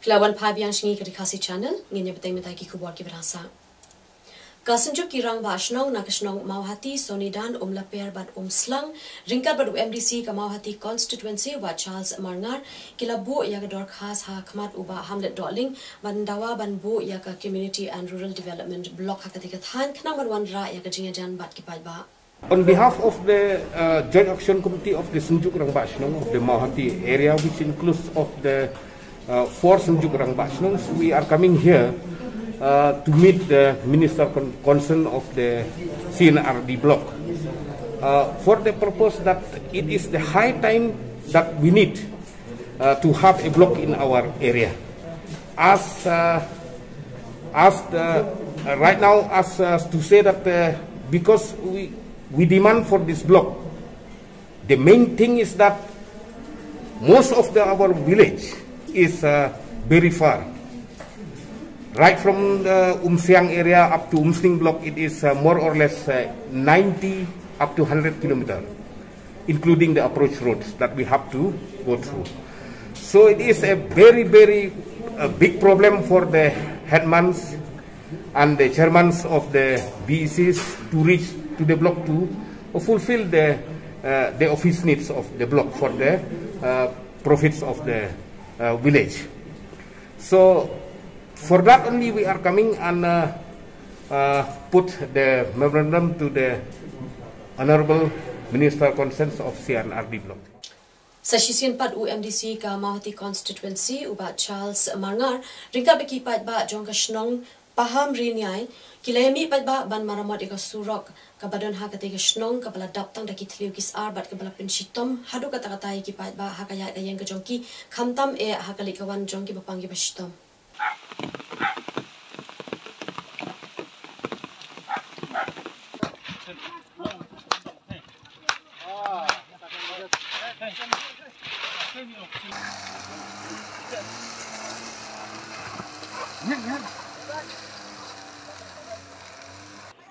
Ki la wan phai biang sha ngi ka Khasi Channel, ngin ïa bteng mynta ki khubor kiba dang sah. Ka Synjuk ki Rangbah Shnong na ka shnong Mawhati, Sonidan, Umlaper bad Umslang, ryngkat bad u M D C ka Mawhati Constituency, Bah Charles Marngar, ki la buh ïa ka dorkhas ha khmat u Bah Hamlet Dohling ban dawa ban buh ïa ka Community and Rural Development Block ha katei ka thaiñ khnang ban wanrah ïa ka jingïajan bad ki paidbah. On behalf of the uh, Joint Action Committee of the Synjuk Rangbah Shnong of the Mawhati area, which includes of the uh, four Synjuk Rangbah Shnongs, we are coming here uh, to meet the Minister con- concerned of the C N R D block uh, for the purpose that it is the high time that we need uh, to have a block in our area. As uh, as the, uh, right now, as uh, to say that uh, because we we demand for this block, the main thing is that most of the our village is uh, very far. Right from the Umsiang area up to Umsning block, it is uh, more or less uh, ninety up to hundred kilometer, including the approach roads that we have to go through. So it is a very, very uh, big problem for the headmans and the chairmans of the B E Cs to reach to the block to fulfill the uh, the office needs of the block for the uh, profits of the uh, village. So for that only we are coming and uh, uh, put the memorandum to the Honorable Minister Concerns of C N R D Block. Sa shisien pat u M D C ka Mawhati Constituency u Bah Charles Marngar ryngkat bad ki paidbah jong ka shnong Paham Riniai ki la ïa mih paidbah ban maramot ïa ka surok kaba don ha katei ka shnong kaba la dap tang da ki thliew ki sar bad kaba la pynshitom haduh katta katta ïa ki paidbah ha ka ïaid ka ïeng ka jong ki khamtam eh ha ka leit ka wan jong ki bapang ki bashitom.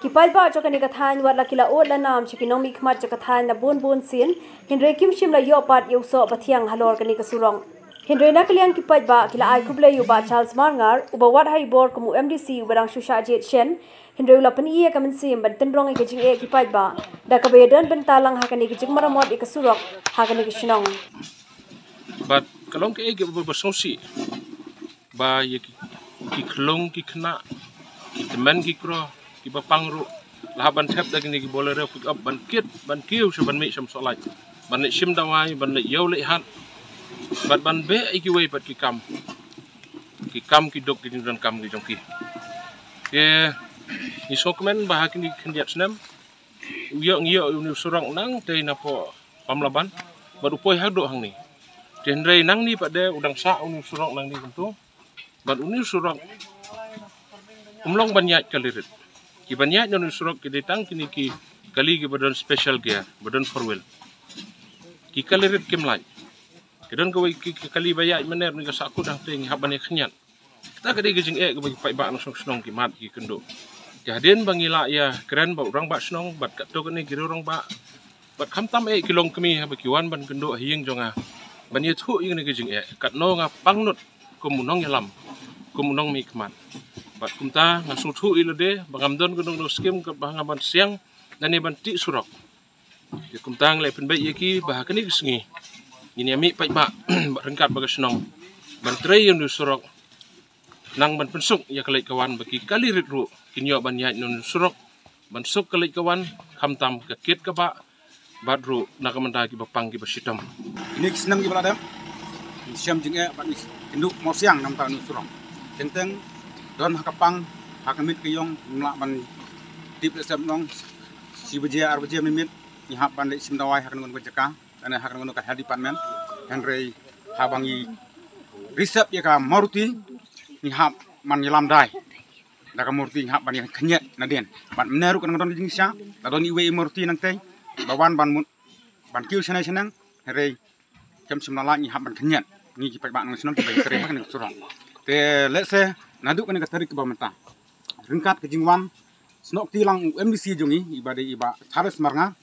Ki paidbah jong kane ka thaiñ wat la ki la ud la nam sha ki nongmihkhmat jong ka thaiñ la bun bun sien, hynrei kim shym la ïoh pat ïa u soh ba thiang halor kane ka surok. Hynrei na ka liang ki paidbah ki la ai khublei ïa u Bah Charles Marngar uba wad ha i bor kum u M D C uba dang shu shah jied shen, hynrei u la pyni ïa ka mynsiem ban tynrong ïa ka jingeh ki paidbah da kaba ïadon bynta lang ha kane ka jingmaramot ïa ka surok ha kane ka shnong. Bad ka long kaei kaba sngewsih ba ïa ki, ki khlung ki khynnah, ki tymmen ki kro, ki bapang ruh la hap ban thep da kine ki Bolero pick up ban kit ban kiew sha ban mih sha Umsohlait ban leit shim dawai, ban leit ïew leit hat bad ban beh ïa kiwei pat ki kam, ki kam ki duk ki jingdonkam ki jong ki. Te ngi sngewkmen ba ha kine ki khyndiat snem u ïoh, ngi ïoh une u surok nangtei napoh Pamlaban bad u poi haduh hangne. Te hynrei nangne pat de u dang sah une u surok nangne kumto. Bad une u surok um long ban ïaid kali rit. Ki ban ïaid na une u surok ki dei tang kine ki kali kiba don special gear, ba don four wheel. Ki kali rit kim lait. Ki don kawei ki, ki kali ba ïaid mynner ne ka sahkut hangtei ngi hap ban ïa khynñiat. Kata ka dei ka jingeh kaba ki paidbah na shnong shnong ki mad ki kynduh. Te hadien ba ngi la ïa kren bad u rangbah shnong bad katto katne ki riew rangbah bad khamtam eh ki longkmie haba ki wan ban kynduh ha ïing jong nga ban ïathuh ïa kane ka jingeh katno nga pangnud kum u nongïalam, kum u nongmihkhmat. Bad kumta nga sngewthuh ïa lade ba ngam don kano kano ka skim kaba nga ban siang lane ban tih surok. Te kumta nga la pynbeit ïa ki ba ha kane ka sngi ngin ïa mih paidbah bad ryngkat bad ka shnong ban trei ïa une u surok. Nang ban pynsuk ïa ka leit ka wan ba ki kali rit ruh kin ïoh ban ïaid na une u surok ban suk ka leit ka wan khamtam ka kit ka bah bad ruh na ka bynta ki bapang ki bashitom. Kine ki snem kiba la dep ngi shem jingeh bad ngi kynduh mawsiang na ka bynta une u surok. Teng teng don ha ka pang ha ka miet ka ïong ngim lah ban tip lehse ban ong shi baje ar baje mynmiet ngi hap ban leit shim dawai ha kano kano ka jaka lane ha kano kano ka health department. Hynrei haba ngi reserve ïa ka Maruti ngi hap ban ïalam dai da ka Maruti ngi hap ban ïa khynñiat nadien. Bad mynne ruh ka dang don ka jingshisha, la don iwei i Maruti nangtei ba wan ban mut ban kiew shane shaneng. Hynrei kem shym la lait ngi hap ban khynñiat ngi ki paidbah nong shnong kiba ïatrei ha kane ka surok. Te lehse naduh kane ka tarik kaba mynta ryngkat ka jingwan snoh kti lang u M D C jong ngi iba dei i Bah Charles Marngar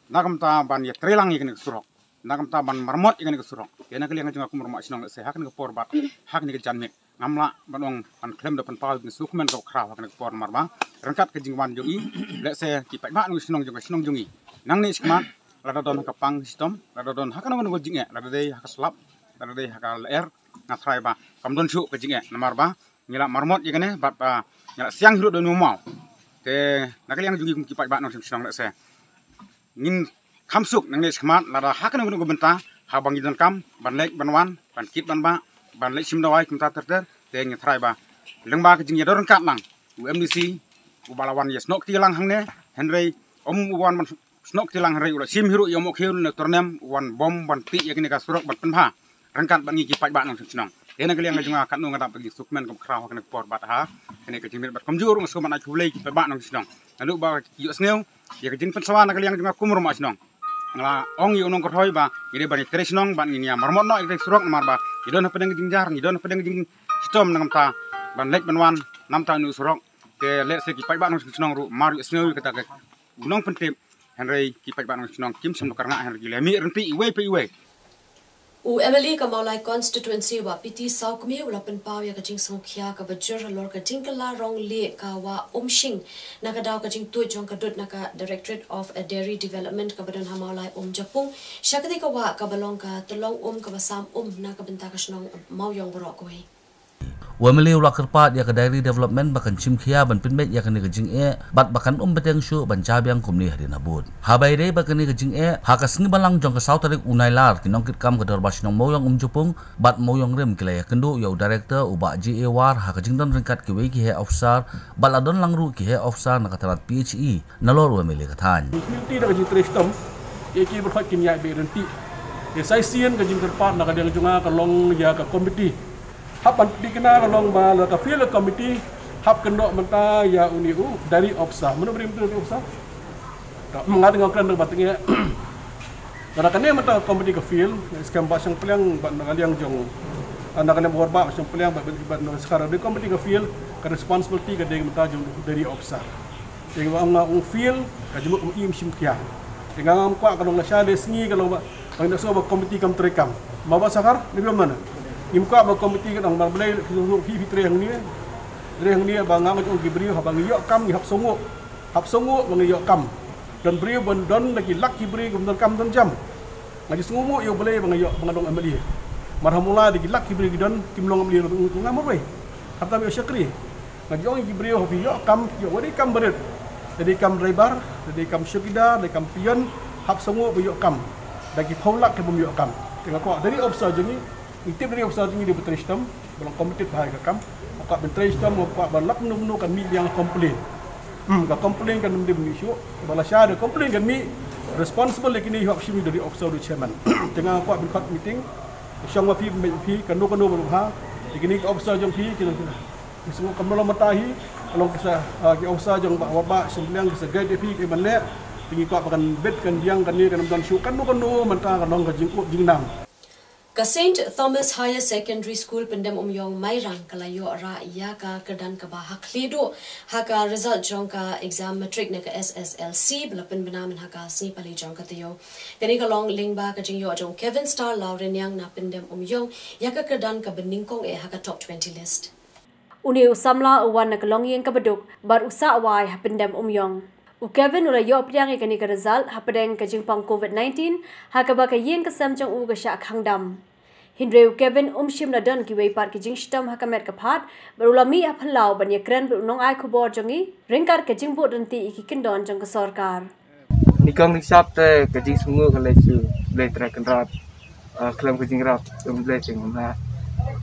na ka bynta ban ïatrei lang ïa kane ka surok, na ka bynta ban maramot ïa kane ka surok. Te na ka liang jong nga kum u rangbah shnong lehse ha kane ka por bad ha kane ka janmiet Ngam lah ban ong ban khlem da pynpaw ïa ka jingkmen kaba khraw ha kane ka por namar ba ryngkat ka jingwan jong i, lehse ki paidbah nongshong shnong jong ka shnong jong i, nangne shakhmat lada don ha ka pang shitom, lada don ha kano kano ka jingeh, lada dei ha ka slap, lada dei ha ka lyer, nga tharai ba kam don shuh ka jingeh namar ba ngi la marmot ïa kane bad ba ngi la siang hi ruh da u maw. Te na ka liang jong ngi kum ki paidbah nongshong shnong, lehse ngin kham suk nangne shakhmat lada ha kano kano ka bynta haba ngi donkam ban leit ban wan, ban kit ban bah, ban leit shim dawai kumta ter ter. Te ngi tharai ba lyngba ka jingïadon ryngkat lang u MDC uba la wan ïasnoh kti lang hangne, hynrei ym u wan ban snoh kti lang, hynrei u la shim hi ruh ïa u Mawkhiew ne Tyrnem, u wan bom ban tih ïa kane ka surok ban pynbha ryngkat bad ngi ki paidbah nongshong shnong. Te na ka liang ka jong nga katno nga dap ka jingsuk kmen kaba khraw ha kane ka por bad ha kane ka jingmut bad kumjuh ruh nga sngewbha ban ai khublei ki paidbah nongshong shnong. Naduh ba ki ïohsngew ïa ka jingpynsawa na ka liang jong nga kum u rangbah shnong, nga la ong ïa u nongkynroi ba ngi dei ban ïatrei shnong bad ngin ïa marmot noh ïa ka surok namar ba ngi don hapdeng ka jingjar, ngi don hapdeng ka jingshitom, na ka bynta ban leit ban wan na ka bynta une u surok. Te lehse ki paidbah nongshong shnong ruh mar ïohsngew ïa kata ka nongpyntip, hynrei ki paidbah nongshong shnong kim shym donkam ngah, hynrei ki la mih ryntih iwei pa iwei. U MLA ka Mawlai Constituency, Bah P T Sawkmie, u la pynpaw ïa ka jingsngewkhia kaba jur halor ka jingkylla rong lieh ka Wah Umshing na ka daw ka jingtuid jong ka dud na ka Directorate of Dairy Development kaba don ha Mawlai Umjapung sha katei ka wah kaba long ka tyllong um kaba sam um na ka bynta ka shnong Mawiong baroh kawei. U MLA u la kyrpad ïa ka Dairy Development ba kan shim khia ban pynbeit ïa kane ka jingeh bad ba kan ym bteng shuh ban jia biang kumne hadien habud. Haba ïadei bad kane ka jingeh, ha ka sngi Balang jong ka saw tarik u Nailar, ki nongkitkam ka Dorbar Shnong Mawiong Umjapung bad Mawiong Rim ki la ïakynduh ïa u Director u Bah J A War ha ka jingdon ryngkat kiwei ki heh officer bad la don lang ruh ki heh officer na ka tnat PHE nalor u MLA ka thaiñ. Committee da ka jingtrei shitom ïa ki ba khot kin ïaid beit ryntih. Ïa sa shisien ka jingkyrpad na ka liang jong nga ka long ïa ka committee. Hap ban pyntikna ka long ba la ka field committee hap kynnoh mynta ïa une u dairy officer. Mano ba dei u dairy officer? Nga teng nga kren ba teng ïa. Lada kane mynta ka committee ka field, skhem ba shang pliang ba na ka liang jong, na ka liang ba war ba shang pliang ba ba na skar dei committee ka field, ka responsibility ka dei mynta jong dairy officer. Te nga ong nga ong field ka jingmut kum im shim khia. Te nga ngam kwah ka long lashai de sngi ka long ba, ba ngi da sngew ba committee kam treikam. Ma ba sakar ni biang mana. Ngim kwah ba committee ka dang mar blei phi phi trei hangne. Trei hangne ba nga ngam ong ki briew haba ngi ïoh kam ngi hap sngew. Hap sngew ba ngi ïoh kam. Don briew ban don da ki lak ki briew kam don kam don jam. Nga ju sngewnguh ïa U Blei ba nga ïoh ba nga long MLA. Mar ha mula da ki lak ki briew ki don kim long MLA ruh nga marwei. Hap tam ïoh shakri. Nga ju ong ïa ki briew ha phi ïoh kam, ïoh wari kam barit. Da dei kam driver, da dei kam chowkidar, da dei kam peon, hap sngewnguh ba ïoh kam. Da ki phew lak ki bym ïoh kam. Te nga kwah da dei officer jong ngi, ngi tip da dei officer jong ngi dei ba trei shitom. Ba long committed bha ïa ka kam. Nga kwah ban trei shitom, nga kwah ba lak kumno kumno kan mih biang complain. Hmm, ka complain kan ym dei ban mih shuh. Ba lashai da complain kan mih, responsible ïa kine ïoh shim da dei officer da chairman. Te nga kwah ban khot meeting. Shong ma phi, ma phi kano kano ba long ha. Ïa kine ki officer jong phi ki long ki. Ki sngew kam long mata hi. Ka long ki sa, ah, ki officer jong ba war ba shim biang ki sa guide ïa phi ki ban leh. Te ngi kwah ba kan bit kan biang kane kan ym don shuh kano kano mynta ka long ka jingkut jingnam. Ka Saint Thomas Higher Secondary School Pyndem Umïong Mairang ka la ïoh rah ïa ka kyrdan kaba ha khlieh duh ha ka result jong ka exam matric ne ka S S L C ba la pynbna mynha ka sngi Palei jong ka taïew. Kane ka long lyngba ka jingïoh jong Kevin Star Lawriniang na Pyndem Umïong ïa ka kyrdan kaba nyngkong eh ha ka top twenty list. Une u samla u wan na ka longïing kaba duk bad u sah wai ha Pyndem Umïong. U Kevin u la ïoh pdiang ïa kane ka result hapdeng ka jingpang covid nineteen, ha kaba ka ïing ka sem jong u ka shah khang dam. Hynrei u Kevin um shym la don kiwei pat ki jingshitom ha ka met ka phad, bad u la mih ha phyllaw ban ïakren bad u nongai khubor jong ngi ryngkat ka jingbud ryntih ïa ki kyndon jong ka sorkar. Nyngkong nyngkong te ka jingsngewnguh ka leit sha U Blei Trai Kynrad, ah, khlem ka jingïarap jong U Blei te ngam lah.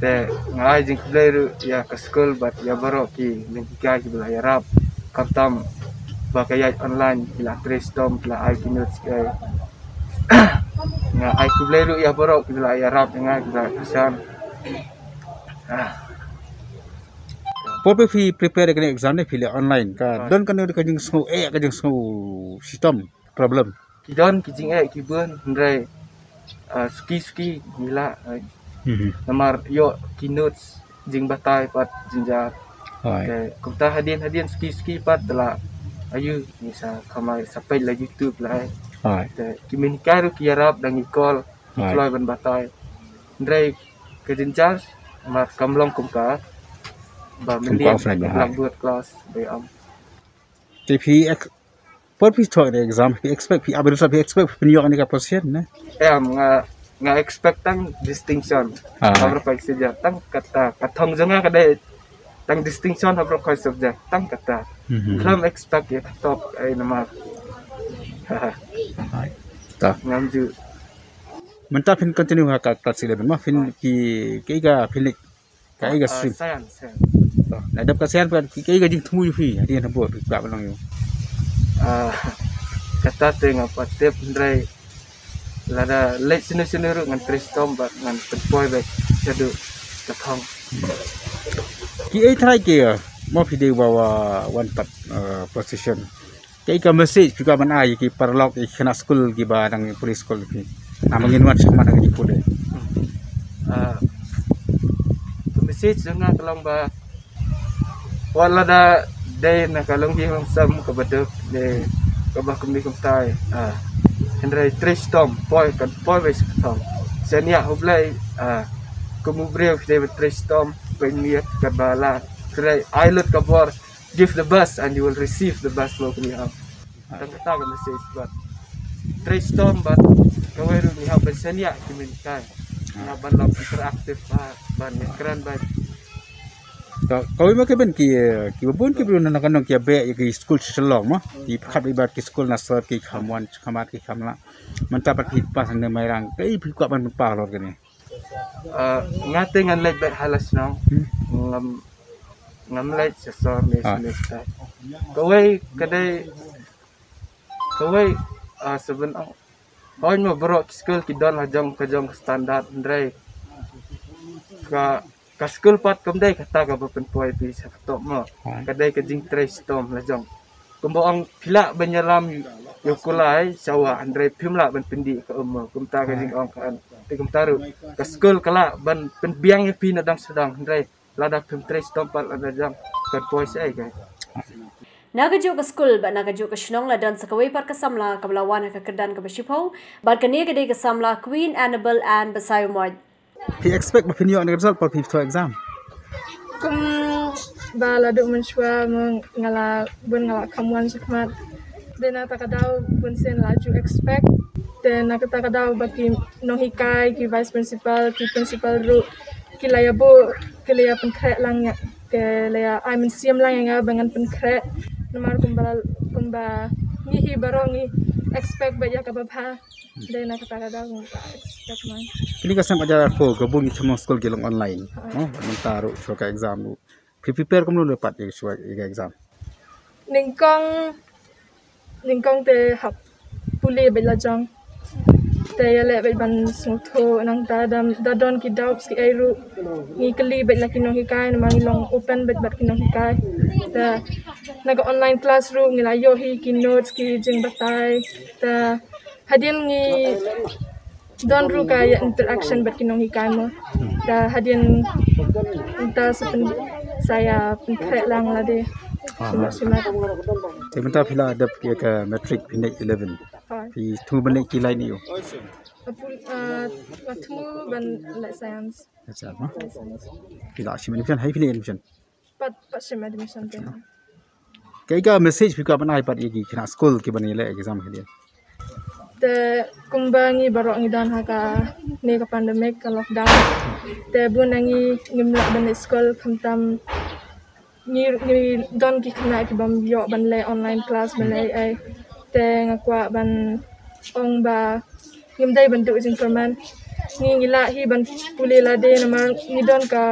Te nga ai jingkhublei ruh ïa ka skul bad ïa baroh ki nonghikai kiba la ïarap. Khamtam ba ka ïaid online ki la trei shitom ki la ai ki notes ki ai. Nga ai khublei ruh ïa baroh kiba la ïarap ïa nga kiba la kyrshan. Ah. Por ba phi prepare ïa kane exam ne phi leh online ka don kano ka jingsngew eh ka jingsngew shitom problem. Ki don ki jingeh ki bun hynrei, ah, suki suki ngi lah, ah, namar ïoh ki notes jingbatai pat jynjar. Te kumta hadien hadien suki suki pat te la ayu ngi sa kamai sa peit la YouTube la ai. Te ki myn hikai ruh ki ïarap da ngi call, ngi kloi ban batai. Hynrei ka jynjar Mar kam long kum ka ba mynta offline ba, blackboard class ba ym. Te phi ek-, por phi thoh exam, phi expect, phi ap result, phi expect phin ïoh ïa kane ka position ne? Em, nga, nga expect tang distinction. Ah. Haba phi sejak tang kata, ka thong jong nga ka dei tang distinction haba phi subject tang kata. Mhm. Khlem expect ïa ka top ai namar. Ta. Ngam ju. Mynta phin continue ha ka class eleven ma, phin ki, ki ka phin leh ka, ah, ka stream. Science, science. To, la dep ka science, ka, ka, ka jingthmu ïa phi hadien ha bor phi kwah ban long ïa u? Ah, kata te nga pat tip, hynrei lada leit shano shano ruh ngan trei shitom bad ngan pynpoi beit shaduh ka thong. Ki ei trai ki, mo phi dei ba wa wan pat, eh, position. Kaei ka message phi kwah ban ai ïa ki paralok, ïa ki khynnah skul kiba dang pule skul phi? Namar ngin wan shakhmat ha ka jingpule. Ah, ka message jong nga ka long ba wat lada dei na ka longïing longsem kaba duk, dei kaba kumne kumtai. Ah, hynrei trei shitom, poi, kan poi beit sha ka thong. Shaniah U Blei, ah, kum u briew phi dei ban trei shitom, pynmiat kaba lah. Trei, ai lut ka bor, give the best and you will receive the best, mo kumne ïa. Tang kata ka message bad trei shitom bad kawei ruh ngi hap ban shaniah ki mynta. Ngi hap ban long interactive bad ban ïakren bad. Ka, kawei ma ki ban ki, eh, kiba bun ki briew na ka nong ki ïa beh ïa ki skul sha Shillong ma. Ki pyrkhat bad ki skul na sor ki kham wan, kham mat ki kham lah. Mynta pat phi pass hangne Mairang, kaei phi kwah ban pynpaw halor kane? Ah, nga te ngan leit beit ha la shnong. Hmm. Ngam, ngam leit sha sor ne, ah, sha ne. Kawei ka dei, kawei, ah, sa ban ong. Hooid mo baroh ki skul ki don la jong ka jong ka standard, hynrei ka, ka skul pat kam dei kata kaba pynpoi phi sha ka top mo. Ah. Ka dei ka jingtrei shitom la jong. Kumba ong phi lah ban ïalam ïa u kulai sha wah, hynrei phim lah ban pyndih ka um mo. Kumta ka jingong ka an. Te kumta ruh ka skul ka lah ban pynbiang ïa phi na dang sha dang, hynrei lada phim trei shitom pat la dang kan poi shaei ka. Na kajuh ka skul bad na kajuh ka shnong la don sa kawei pat ka samla kaba la wan ha ka kyrdan kaba shiphew, bad kane ka dei ka samla Queen Annabel Ann Basaiawmoit. Phi expect ba phin ïoh ïa ka result por phi thoh exam? Kumba la duh mynshuwa mo nga la bun nga la kham wan shakhmat. Te na kata ka daw bun sien la ju expect. Te na kata ka daw ba ki nonghikai, ki vice principal, ki principal ruh ki la ïa buh, ki la ïa pynkhreh lang ïa, ki la ïa ai mynsiem lang ïa nga ba ngan pynkhreh. Namar kumba, kumba ngi hi baroh ngi expect ba ïa kaba bha. Dei na kata ka daw ngi expect man. Kine ki sem ka jar arphew ka bun ki kham long skul ki long online. Ha. Oh, mynta ruh shuwa ka exam ruh. Phi prepare kumno lei pat ïa shuwa ïa ka exam? Nyngkong, nyngkong te hap pule beit la jong. Te ïaleh beit ban sngewthuh nangta da, da don ki doubts ki ei ruh. Ngi kylli beit la ki nonghikai namar ngi long open beit bad ki nonghikai. Te na ka online class ruh ngi la ïoh hi ki notes ki jingbatai. Te hadien ngi don ruh ka ïa interaction bad ki nonghikai mo. Te hadien nta sa pyn, sa ïa pynkhreh lang lade. Aha. Shimat, shimat. Te mynta phi la dep ïa ka matric phi leit eleven. Hooid. Phi thmu ban leit ki line ïa u? Apun, ah, nga thmu ban leit science. Leit science, ha? Leit science. Phi la shim admission, ha phi leit admission? Pat, pat shim admission te. Kaei ka message phi kwah ban ai pat ïa ki khynnah skul kiban ïaleh exam hadien? Te kumba ngi baroh ngi don ha kane ka pandemic, ka lockdown. Te bun na ngi ngim lah ban leit skul khamtam ngi, ngi don ki khynnah ki bym ïoh ban leh online class ban leh ei ei. Te nga kwah ban ong ba ngim dei ban duh jingkyrmen. Ngi, ngi lah hi ban pule lade namar ngi don ka,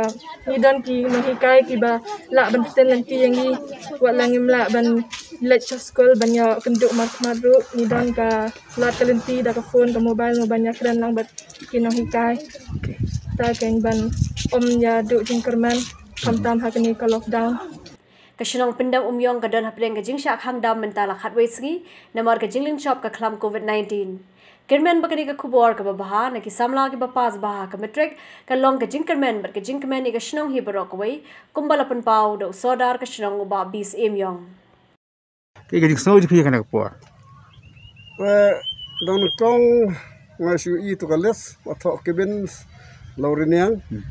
ngi don ki nonghikai kiba lah ban pynten lynti ïa ngi. Wat la ngim lah ban leit sha skul ban ïakynduh markhmat ruh, ngi don ka lad ka lynti da ka phone, ka mobile mo ban ïakren lang bad ki nonghikai. Okay. Ta keiñ ban ym ïa duh jingkyrmen khamtam ha kane ka lockdown. Ka shnong Pyndam Umïong ka don hapdeng ka jingshah khang dam mynta la khatwei sngi namar ka jinglynshop ka khlam covid nineteen. Kyrmen ba kane ka khubor kaba bha na ki samla kiba pass bha ha ka matric ka long ka jingkyrmen bad ka jingkmen ïa ka shnong hi baroh kawei, kumba la pynpaw da u sordar ka shnong u Bah B. Syiemiong. Kaei ka jingsngew jong phi ha kane ka por? Te dang nyngkong nga shu ïohi ïa ka list, ba thoh Kevin Lawriniang. Hmm.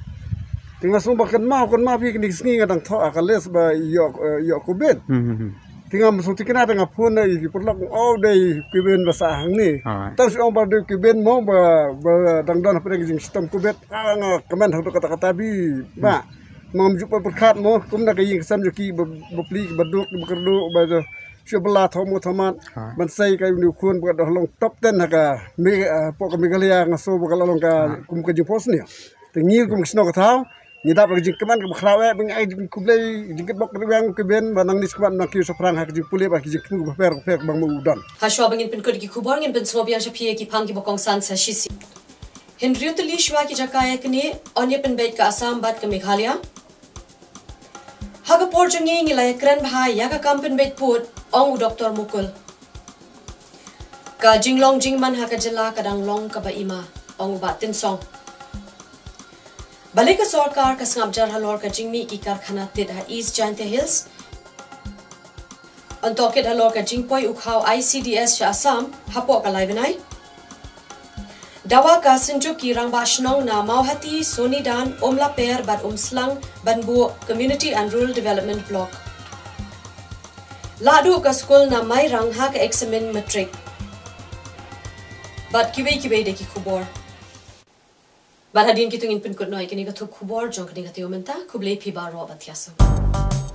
Te nga sngew ba kynmaw, kynmaw phi kine ki sngi nga dang thoh ha ka list ba ïoh, eh, ïoh covid. Hmm, hmm, hmm. Te nga sngew thikna te nga phone ïa ki paralok, oh, dei ki ben ba sah hangne. Alright. Tang shu ong ba dei ki ben mo ba, ba dang don hapdeng ka jingshitom covid. Ah, nga kmen haduh katta katta bha. Hmm. Ma ngam ju pyrkhat mo, kumno ka ïing ka sem jong ki ba, ba plie, ba duk, ba kyrduh, ba ju shu bylla thoh mo thoh mat. Alright. Ban sei ka ïing u khun ba ka dei long top ten ha ka Me-, eh, hapoh ka Meghalaya, nga sngew ba ka la long ka, alright, kum ka jingphohsniew. Te ngi kum ki shnong ka thaw, ngi dap ka jingkmen kaba khraw eh, ba ngi ai jingkhublei, jingkitbok kyrweng ki ben, ba nangne shakhmat nang kiew shaphrang ha ka jingpule bad ki jingthmu bapher bapher ba ngi u don. Hashwa ba ngin pynkut ki khubor, ngin pynsngew biang sha phi ïa ki phang kiba kongsan sa shisien. Hynriew tylli shwa ki jaka ïa kane, yn ïa pynbeit ka Assam bad ka Meghalaya. Ha ka por jong ngi ngi la ïakren bha ïa ka kam pynbeit pud, ong u Doktor Mukul. Ka jinglong jingman ha ka jylla ka dang long kaba ima, ong u Bah Tynsong. Balei ka sorkar ka sngap jar halor ka jingmih ki karkhana tit ha East Jaintia Hills? Yn tohkit halor ka jingpoi u khaw I C D S sha Assam hapoh ka lai bnai. Dawa ka synjuk ki rangbah shnong na Mawhati, Sonidan, Umlaper bad Umslang ban buh Community and Rural Development Block. Lahduh ka skul na Mairang ha ka eksamin matric. Bad kiwei kiwei de ki khubor. Bad hadien kito ngin pynkut noh ïa kine ki thup khubor jong kane ka taïew mynta. Khublei phi baroh bad thiah sngewbha.